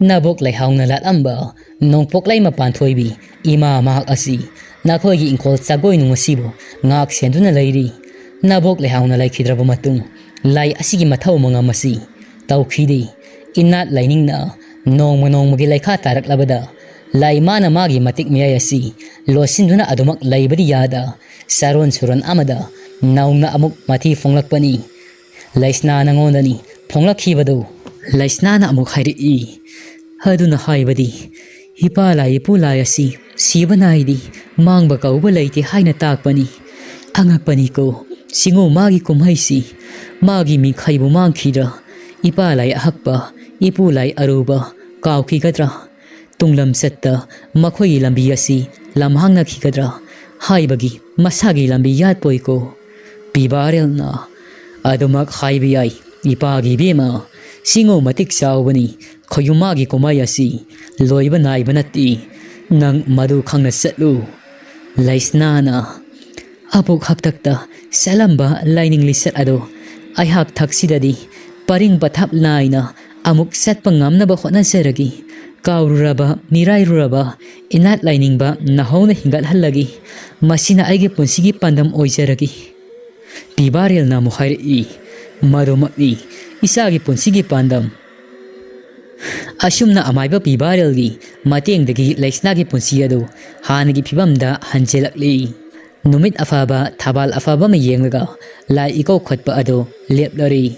"ꯅꯕꯣꯛ ꯂꯩꯍꯥꯎꯅ ꯂꯥꯠꯂꯝꯕ ꯅꯣꯡꯄꯣꯛ ꯂꯩꯃ ꯄꯥꯟꯊꯣꯏꯕꯤ ꯏꯃꯥ ꯃꯍꯥꯛ ꯑꯁꯤ ꯅꯈꯣꯏꯒꯤ ꯏꯪꯈꯣꯜ ꯁꯒꯣꯏ ꯅꯨꯡ ꯑꯁꯤꯕꯨ ꯉꯥꯛ ꯁꯦꯟꯗꯨꯅ ꯂꯩꯔꯤ꯫ ꯅꯕꯣꯛ ꯂꯩꯍꯥꯎꯅ ꯂꯩꯈꯤꯗ꯭ꯔꯕ ꯃꯇꯨꯡ ꯂꯥꯏ ꯑꯁꯤꯒꯤ ꯃꯊꯧ ꯃꯉꯝ ꯑꯁꯤ ꯇꯧꯈꯤꯗꯦ꯫ ꯏꯅꯥꯠ ꯂꯥꯏꯅꯤꯡꯅ ꯅꯣꯡꯃ ꯅꯣꯡꯃꯒꯤ ꯂꯩꯈꯥ ꯇꯥꯔꯛꯂꯕꯗ ꯂꯥꯏ ꯃꯥꯅ ꯃꯥꯒꯤ ꯃꯇꯤꯛ ꯃꯌꯥꯏ ꯑꯁꯤ ꯂꯣꯠꯁꯤꯟꯗꯨꯅ ꯑꯗꯨꯃꯛ ꯂꯩꯕꯗꯤ ꯌꯥꯗ, ꯆꯥꯔꯣꯟ ꯁꯨꯔꯣꯟ ꯑꯃꯗ ꯅꯧꯅ ꯑꯃꯨꯛ ꯃꯊꯤ ꯐꯣꯡꯂꯛꯄꯅꯤ꯫ ꯂꯩꯁꯅꯥ ꯅꯉꯣꯟꯗꯅꯤ ꯐꯣꯡꯂꯛꯈꯤꯕꯗꯨ꯫ ꯂꯩꯁꯅꯥꯅ ꯑꯃꯨꯛ ꯍꯥꯏꯔꯛꯏ, ꯑꯗꯨꯅ ꯍꯥꯏꯕꯗꯤ ꯏꯄꯥ ꯂꯥꯏ ꯏꯄꯨ ꯂꯥꯏ ꯑꯁꯤ ꯁꯤꯕ ꯅꯥꯏꯗꯦ, ꯃꯥꯡꯕ ꯀꯧꯕ ꯂꯩꯇꯦ ꯍꯥꯏꯅ ꯇꯥꯛꯄꯅꯤ꯫ ꯑꯉꯛꯄꯅꯤꯀꯣ, ꯁꯤꯡꯉꯨ ꯃꯥꯒꯤ ꯀꯨꯝꯍꯩꯁꯤ ꯃꯥꯒꯤ ꯃꯤꯡꯈꯩꯕꯨ ꯃꯥꯡꯈꯤꯗ꯭ꯔꯥ? ꯏꯄꯥ ꯂꯥꯏ ꯑꯍꯛꯄ, ꯏꯄꯨ ꯂꯥꯏ ꯑꯔꯨꯕ ꯀꯥꯎꯈꯤꯒꯗ꯭ꯔꯥ? ꯇꯨꯡꯂꯝꯆꯠꯇ ꯃꯈꯣꯏꯒꯤ ꯂꯝꯕꯤ ꯑꯁꯤ ꯂꯝꯍꯥꯡꯅꯈꯤꯒꯗ꯭ꯔꯥ ꯍꯥꯏꯕꯒꯤ ꯃꯁꯥꯒꯤ ꯂꯝꯕꯤ ꯌꯥꯠꯄꯣꯏꯀꯣ꯫ ꯄꯤꯕꯥꯔꯦꯜꯅ, ꯑꯗꯨꯃꯛ ꯍꯥꯏꯕ ꯌꯥꯏ, ꯏꯄꯥꯒꯤ ꯏꯕꯦꯝꯃ, ꯁꯤꯡꯉꯨ ꯃꯇꯤꯛ ꯆꯥꯎꯕꯅꯤ, ꯈꯣꯌꯨꯝ ꯃꯥꯒꯤ ꯀꯨꯝꯍꯩ ꯑꯁꯤ ꯂꯣꯏꯕ ꯅꯥꯏꯕ ꯅꯠꯇꯦ꯫ ꯅꯪ ꯃꯗꯨ ꯈꯪꯅ ꯆꯠꯂꯨ꯫ ꯂꯩꯁꯅꯥꯅ, ꯑꯕꯣꯛ ꯍꯥꯛꯇꯛꯇ ꯆꯠꯂꯝꯕ ꯂꯥꯏꯅꯤꯡ ꯂꯤꯆꯠ ꯑꯗꯨ ꯑꯩꯍꯥꯛ ꯊꯛꯁꯤꯗꯗꯤ ꯄꯔꯤꯡ ꯄꯊꯥꯞ ꯅꯥꯏꯅ ꯑꯃꯨꯛ ꯆꯠꯄ ꯉꯝꯅꯕ ꯍꯣꯠꯅꯖꯔꯒꯦ꯫ ꯀꯥꯎꯔꯨꯔꯕ, ꯃꯤꯔꯥꯏꯔꯨꯔꯕ ꯏꯅꯥꯠ ꯂꯥꯏꯅꯤꯡꯕ ꯅꯍꯧꯅ ꯍꯤꯡꯒꯠꯍꯜꯂꯒꯦ꯫ ꯃꯁꯤꯅ ꯑꯩꯒꯤ ꯄꯨꯟꯁꯤꯒꯤ ꯄꯥꯟꯗꯝ ꯑꯣꯏꯖꯔꯒꯦ꯫ ꯄꯤꯕꯥꯔꯦꯜꯅ ꯑꯃꯨꯛ ꯍꯥꯏꯔꯛꯏ, ꯃꯗꯨꯃꯛꯅꯤ ꯏꯆꯥꯒꯤ ꯄꯨꯟꯁꯤꯒꯤ ꯄꯥꯟꯗꯝ꯫ ꯑꯁꯨꯝꯅ ꯑꯃꯥꯏꯕ ꯄꯤꯕꯥꯔꯦꯜꯒꯤ ꯃꯇꯦꯡꯗꯒꯤ ꯂꯩꯁꯅꯥꯒꯤ ꯄꯨꯟꯁꯤ ꯑꯗꯨ ꯍꯥꯟꯅꯒꯤ ꯐꯤꯕꯝꯗ ꯍꯟꯖꯤꯜꯂꯛꯂꯤ꯫ ꯅꯨꯃꯤꯠ ꯑꯐꯕ, ꯊꯕꯥꯜ ꯑꯐꯕ ꯑꯃ ꯌꯦꯡꯂꯒ ꯂꯥꯏ ꯏꯀꯧ ꯈꯠꯄ ꯑꯗꯨ ꯂꯦꯞꯂꯔꯤ꯫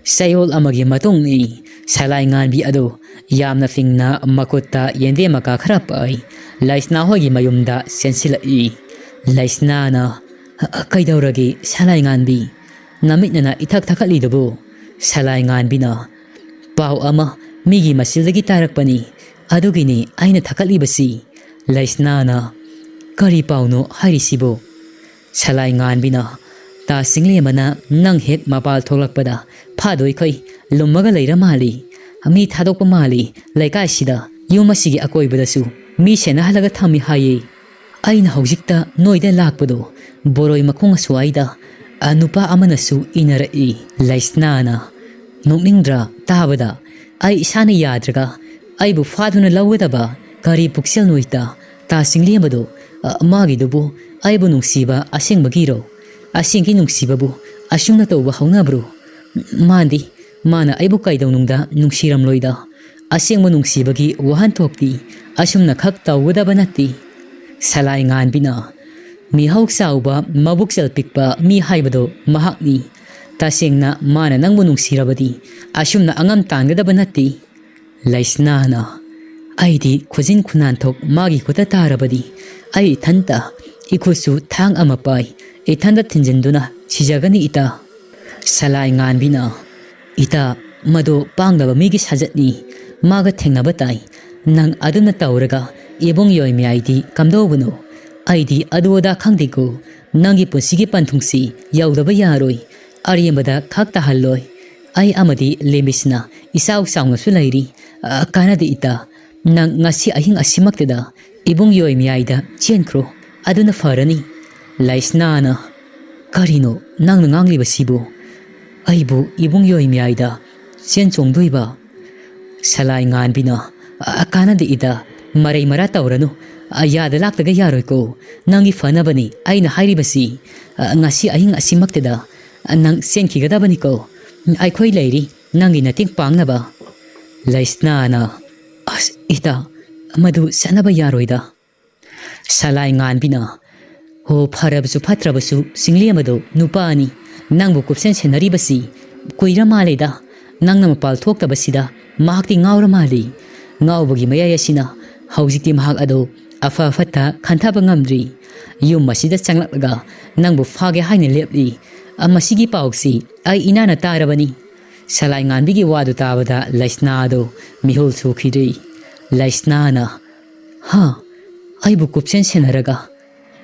ꯆꯌꯣꯜ ꯑꯃꯒꯤ ꯃꯇꯨꯡꯅꯤ꯫ ꯁꯂꯥꯏ ꯉꯥꯟꯕꯤ ꯑꯗꯨ ꯌꯥꯝꯅ ꯐꯤꯡꯅ ꯃꯈꯨꯠꯇ ꯌꯦꯟꯗꯦꯝ ꯃꯀꯥ ꯈꯔ ꯄꯥꯏ꯫ ꯂꯩꯁꯅꯥ ꯍꯣꯏꯒꯤ ꯃꯌꯨꯝꯗ ꯆꯦꯟꯁꯤꯜꯂꯛꯏ꯫ ꯂꯩꯁꯅꯥꯅ, "ꯀꯩꯗꯧꯔꯒꯦ ꯁꯂꯥꯏ ꯉꯥꯟꯕꯤ? ꯅꯃꯤꯠꯅꯅ ꯏꯊꯛ ꯊꯛꯀꯠꯂꯤꯗꯨꯕꯨ?" ꯁꯂꯥꯏ ꯉꯥꯟꯕꯤꯅ, "ꯄꯥꯎ ꯑꯃ ꯃꯤꯒꯤ ꯃꯆꯤꯜꯗꯒꯤ ꯇꯥꯔꯛꯄꯅꯤ, ꯑꯗꯨꯒꯤꯅꯤ ꯑꯩꯅ ꯊꯛꯀꯠꯂꯤꯕꯁꯤ꯫" ꯂꯩꯁꯅꯥꯅ, "ꯀꯔꯤ ꯄꯥꯎꯅꯣ ꯍꯥꯏꯔꯤꯁꯤꯕꯨ?" ꯁꯂꯥꯏ ꯉꯥꯟꯕꯤꯅ, "ꯇꯥ ꯆꯤꯡꯂꯦꯝꯕꯅ ꯅꯪ ꯍꯦꯛ ꯃꯄꯥꯜ ꯊꯣꯛꯂꯛꯄꯗ ꯐꯥꯗꯣꯏꯈꯩ ꯂꯨꯝꯃꯒ ꯂꯩꯔ ꯃꯥꯜꯂꯤ꯫ ꯃꯤ ꯊꯥꯗꯣꯛꯄ ꯃꯥꯜꯂꯤ ꯂꯩꯀꯥꯏꯁꯤꯗ꯫ ꯌꯨꯝ ꯑꯁꯤꯒꯤ ꯑꯀꯣꯏꯕꯗꯁꯨ ꯃꯤ ꯁꯦꯟꯅꯍꯜꯂꯒ ꯊꯝꯃꯤ ꯍꯥꯏꯌꯦ꯫ ꯑꯩꯅ ꯍꯧꯖꯤꯛꯇ ꯅꯣꯏꯗ ꯂꯥꯛꯄꯗꯣ ꯕꯣꯔꯣꯏ ꯃꯈꯣꯡ ꯑꯁ꯭ꯋꯥꯏꯗ, ꯑ, ꯅꯨꯄꯥ ꯑꯃꯅꯁꯨ ꯏꯟꯅꯔꯛꯏ꯫" ꯂꯩꯁꯅꯥꯅ, "ꯅꯣꯛꯅꯤꯡꯗ꯭ꯔꯥ ꯇꯥꯕꯗ? ꯑꯩ ꯏꯁꯥꯅ ꯌꯥꯗ꯭ꯔꯒ ꯑꯩꯕꯨ ꯐꯥꯗꯨꯅ ꯂꯧꯒꯗꯕ ꯀꯔꯤ ꯄꯨꯛꯆꯦꯜ ꯅꯣꯏꯇ? ꯇꯥ ꯆꯤꯡꯂꯦꯝꯕꯗꯣ, ꯑ, ꯃꯥꯒꯤꯗꯨꯕꯨ ꯑꯩꯕꯨ ꯅꯨꯡꯁꯤꯕ ꯑꯁꯦꯡꯕꯒꯤꯔꯣ? ꯑꯁꯦꯡꯒꯤ ꯅꯨꯡꯁꯤꯕꯕꯨ ꯑꯁꯨꯝꯅ ꯇꯧꯕ ꯍꯧꯅꯕ꯭ꯔꯣ? ꯃꯥꯟꯗꯦ, ꯃꯥꯅ ꯑꯩꯕꯨ ꯀꯩꯗꯧꯅꯨꯡꯗ ꯅꯨꯡꯁꯤꯔꯝꯂꯣꯏꯗ꯫ ꯑꯁꯦꯡꯕ ꯅꯨꯡꯁꯤꯕꯒꯤ ꯋꯥꯍꯟꯊꯣꯛꯇꯤ ꯑꯁꯨꯝꯅ ꯈꯛ ꯇꯧꯒꯗꯕ ꯅꯠꯇꯦ꯫ ꯁꯂꯥꯏ ꯉꯥꯟꯕꯤꯅ, "ꯃꯤꯍꯧ ꯆꯥꯎꯕ, ꯃꯕꯨꯛꯆꯦꯜ ꯄꯤꯛꯄ ꯃꯤ ꯍꯥꯏꯕꯗꯣ ꯃꯍꯥꯛꯅꯤ꯫ ꯇꯁꯦꯡꯅ ꯃꯥꯅ ꯅꯪꯕꯨ ꯅꯨꯡꯁꯤꯔꯕꯗꯤ ꯑꯁꯨꯝꯅ ꯑꯉꯝ ꯇꯥꯟꯒꯗꯕ ꯅꯠꯇꯦ꯫" ꯂꯩꯁꯅꯥꯅ, "ꯑꯩꯗꯤ ꯈꯨꯖꯤꯟ ꯈꯨꯅꯥꯟꯊꯣꯛ ꯃꯥꯒꯤ ꯈꯨꯠꯇ ꯇꯥꯔꯕꯗꯤ ꯑꯩ ꯏꯊꯟꯇ ꯏꯈꯨꯠꯁꯨ ꯊꯥꯡ ꯑꯃ ꯄꯥꯏ, ꯏꯊꯟꯇ ꯊꯤꯟꯖꯤꯟꯗꯨꯅ ꯁꯤꯖꯒꯅꯤ ꯏꯇꯥ꯫" ꯁꯂꯥꯏ ꯉꯥꯟꯕꯤꯅ, "ꯏꯇꯥ, ꯃꯗꯨ ꯄꯥꯡꯗꯕ ꯃꯤꯒꯤ ꯁꯥꯖꯠꯅꯤ꯫ ꯃꯥꯒ ꯊꯦꯡꯅꯕ ꯇꯥꯏ꯫ ꯅꯪ ꯑꯗꯨꯝꯅ ꯇꯧꯔꯒ ꯏꯕꯨꯡ ꯌꯣꯏꯃꯤꯌꯥꯏꯗꯤ ꯀꯝꯗꯧꯕꯅꯣ? ꯑꯩꯗꯤ ꯑꯗꯨ ꯑꯗꯥ ꯈꯪꯗꯦꯀꯣ꯫ ꯅꯪꯒꯤ ꯄꯨꯟꯁꯤꯒꯤ ꯄꯟꯊꯨꯡꯁꯤ ꯌꯧꯗꯕ ꯌꯥꯔꯣꯏ꯫ ꯑꯔꯦꯝꯕꯗ ꯈꯛ ꯇꯥꯍꯜꯂꯣꯏ꯫ ꯑꯩ ꯑꯃꯗꯤ ꯂꯦꯝꯕꯤꯁꯤꯅ ꯏꯆꯥꯎ ꯆꯥꯎꯅꯁꯨ ꯂꯩꯔꯤ꯫ ꯑ, ꯀꯥꯟꯅꯗꯦ ꯏꯇꯥ꯫ ꯅꯪ ꯉꯁꯤ ꯑꯍꯤꯡ ꯑꯁꯤꯃꯛꯇꯗ ꯏꯕꯨꯡ ꯌꯣꯏꯃꯤꯌꯥꯏꯗ ꯆꯦꯟꯈ꯭ꯔꯣ꯫ ꯑꯗꯨꯅ ꯐꯔꯅꯤ꯫" ꯂꯩꯁꯅꯥꯅ, "ꯀꯔꯤꯅꯣ ꯅꯪꯅ ꯉꯥꯡꯂꯤꯕꯁꯤꯕꯨ? ꯑꯩꯕꯨ ꯏꯕꯨꯡ ꯌꯣꯏꯃꯤꯌꯥꯏꯗ ꯆꯦꯟ ꯆꯣꯡꯗꯣꯏꯕ?" ꯁꯂꯥꯏ ꯉꯥꯟꯕꯤꯅ, "ꯑ, ꯀꯥꯟꯅꯗꯦ ꯏꯇꯥ, ꯃꯔꯩ ꯃꯔꯥ ꯇꯧꯔꯅꯨ꯫ ꯑ, ꯌꯥꯗ ꯂꯥꯛꯇꯒ ꯌꯥꯔꯣꯏꯀꯣ꯫ ꯅꯪꯒꯤ ꯐꯅꯕꯅꯤ ꯑꯩꯅ ꯍꯥꯏꯔꯤꯕꯁꯤ꯫ ꯑ, ꯉꯁꯤ ꯑꯍꯤꯡ ꯑꯁꯤꯃꯛꯇꯗ, ꯑ, ꯅꯪ ꯆꯦꯟꯈꯤꯒꯗꯕꯅꯤꯀꯣ꯫ ꯑꯩꯈꯣꯏ ꯂꯩꯔꯤ ꯅꯪꯒꯤ ꯃꯇꯦꯡ ꯄꯥꯡꯅꯕ꯫" ꯂꯩꯁꯅꯥꯅ, "ꯑꯁ, ꯏꯇꯥ, ꯃꯗꯨ ꯆꯠꯅꯕ ꯌꯥꯔꯣꯏꯗ꯫" ꯁꯂꯥꯏ ꯉꯥꯟꯕꯤꯅ, "ꯍꯣ, ꯐꯔꯕꯁꯨ ꯐꯠꯇ꯭ꯔꯕꯁꯨ ꯆꯤꯡꯂꯦꯝꯕꯗꯣ ꯅꯨꯄꯥꯅꯤ꯫ ꯅꯪꯕꯨ ꯀꯨꯞꯁꯦꯟ ꯁꯦꯟꯅꯔꯤꯕꯁꯤ ꯀꯨꯏꯔ ꯃꯥꯜꯂꯦꯗ꯫ ꯅꯪꯅ ꯃꯄꯥꯜ ꯊꯣꯛꯇꯕꯁꯤꯗ ꯃꯍꯥꯛꯇꯤ ꯉꯥꯎꯔ ꯃꯥꯜꯂꯤ꯫ ꯉꯥꯎꯕꯒꯤ ꯃꯌꯥꯏ ꯑꯁꯤꯅ ꯍꯧꯖꯤꯛꯇꯤ ꯃꯍꯥꯛ ꯑꯗꯣ ꯑꯐ ꯐꯠꯇ ꯈꯟꯊꯕ ꯉꯝꯗ꯭ꯔꯤ꯫ ꯌꯨꯝ ꯑꯁꯤꯗ ꯆꯪꯂꯛꯂꯒ ꯅꯪꯕꯨ ꯐꯥꯒꯦ ꯍꯥꯏꯅ ꯂꯦꯞꯂꯤ꯫ ꯑ, ꯃꯁꯤꯒꯤ ꯄꯥꯎꯁꯤ ꯑꯩ ꯏꯅꯥꯅ ꯇꯥꯔꯕꯅꯤ꯫" ꯁꯂꯥꯏ ꯉꯥꯟꯕꯤꯒꯤ ꯋꯥꯗꯨ ꯇꯥꯕꯗ ꯂꯩꯁꯅꯥ ꯑꯗꯨ ꯃꯤꯍꯨꯜ ꯁꯨꯈꯤꯗ꯭ꯔꯤ꯫ ꯂꯩꯁꯅꯥꯅ, "ꯍꯥ? ꯑꯩꯕꯨ ꯀꯨꯞꯁꯦꯟ ꯁꯦꯟꯅꯔꯒ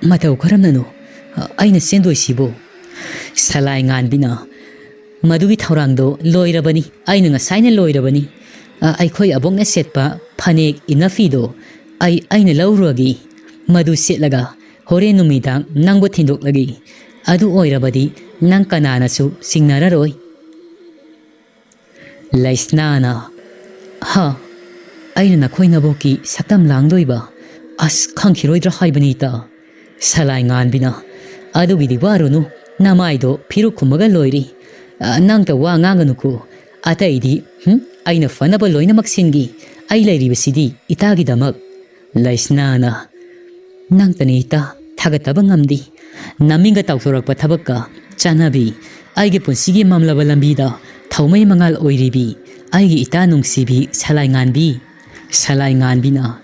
ꯃꯇꯧ ꯀꯔꯝꯅꯅꯣ ꯑꯩꯅ ꯆꯦꯟꯗꯣꯏꯁꯤꯕꯨ?" ꯁꯂꯥꯏ ꯉꯥꯟꯕꯤꯅ, "ꯃꯗꯨꯒꯤ ꯊꯧꯔꯥꯡꯗꯣ ꯂꯣꯏꯔꯕꯅꯤ, ꯑꯩꯅ ꯉꯁꯥꯏꯅ ꯂꯣꯏꯔꯕꯅꯤ꯫ ꯑ, ꯑꯩꯈꯣꯏ ꯑꯕꯣꯛꯅ ꯁꯦꯠꯄ ꯐꯅꯦꯛ ꯏꯅꯐꯤꯗꯣ ꯑꯩ, ꯑꯩꯅ ꯂꯧꯔꯨꯔꯒꯦ꯫ ꯃꯗꯨ ꯁꯦꯠꯂꯒ ꯍꯣꯔꯦꯟ ꯅꯨꯃꯤꯗꯥꯡ ꯅꯪꯕꯨ ꯊꯤꯟꯗꯣꯛꯂꯒꯦ꯫ ꯑꯗꯨ ꯑꯣꯏꯔꯕꯗꯤ ꯅꯪ ꯀꯅꯥꯅꯁꯨ ꯆꯤꯡꯅꯔꯔꯣꯏ꯫" ꯂꯩꯁꯅꯥꯅ, "ꯍꯥ? ꯑꯩꯅ ꯅꯈꯣꯏ ꯅꯕꯣꯛꯀꯤ ꯁꯛꯇꯝ ꯂꯥꯡꯗꯣꯏꯕ? ꯑꯁ, ꯈꯪꯈꯤꯔꯣꯏꯗ꯭ꯔꯥ ꯍꯥꯏꯕꯅꯤꯇ?" ꯁꯂꯥꯏ ꯉꯥꯟꯕꯤꯅ, "ꯑꯗꯨꯒꯤꯗꯤ ꯋꯥꯔꯨꯅꯨ, ꯅꯃꯥꯏꯗꯣ ꯐꯤꯔꯨꯛ ꯈꯨꯝꯃꯒ ꯂꯣꯏꯔꯤ꯫ ꯑ, ꯅꯪꯇ ꯋꯥ ꯉꯥꯡꯒꯅꯨꯀꯣ꯫ ꯑꯇꯩꯗꯤ, ꯍꯨꯝ, ꯑꯩꯅ ꯐꯅꯕ ꯂꯣꯏꯅꯃꯛ ꯁꯤꯟꯒꯦ꯫ ꯑꯩ ꯂꯩꯔꯤꯕꯁꯤꯗꯤ ꯏꯇꯥꯒꯤꯗꯃꯛ꯫ ꯂꯩꯁꯅꯥꯅ, ꯅꯪꯇꯅꯤ ꯏꯇꯥ, ꯊꯥꯒꯠꯇꯕ ꯉꯝꯗꯦ꯫ ꯅꯃꯤꯡꯒ ꯇꯥꯎꯊꯣꯔꯛꯄ ꯊꯕꯛꯀ ꯆꯥꯟꯅꯕꯤ, ꯑꯩꯒꯤ ꯄꯨꯟꯁꯤꯒꯤ ꯃꯝꯂꯕ ꯂꯝꯕꯤꯗ ꯊꯧꯃꯩ ꯃꯉꯥꯜ ꯑꯣꯏꯔꯤꯕꯤ, ꯑꯩꯒꯤ ꯏꯇꯥ ꯅꯨꯡꯁꯤꯕꯤ ꯁꯂꯥꯏ ꯉꯥꯟꯕꯤ꯫ ꯁꯂꯥꯏ ꯉꯥꯟꯕꯤꯅ,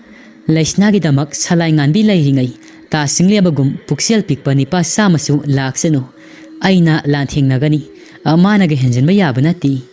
ꯂꯩꯁꯅꯥꯒꯤꯗꯃꯛ ꯁꯂꯥꯏ ꯉꯥꯟꯕꯤ ꯂꯩꯔꯤꯉꯩ ꯇꯥ ꯁꯤꯡꯂꯦꯝꯕꯒꯨꯝ ꯄꯨꯛꯆꯦꯜ ꯄꯤꯛꯄ ꯅꯤꯄꯥ ꯆꯥꯝꯃꯁꯨ ꯂꯥꯛꯁꯅꯨ꯫ ꯑꯩꯅ ꯂꯥꯟꯊꯦꯡꯅꯒꯅꯤ꯫ ꯑ, ꯃꯥꯅꯒ ꯍꯦꯟꯖꯤꯟꯕ ꯌꯥꯕ ꯅꯠꯇꯦ꯫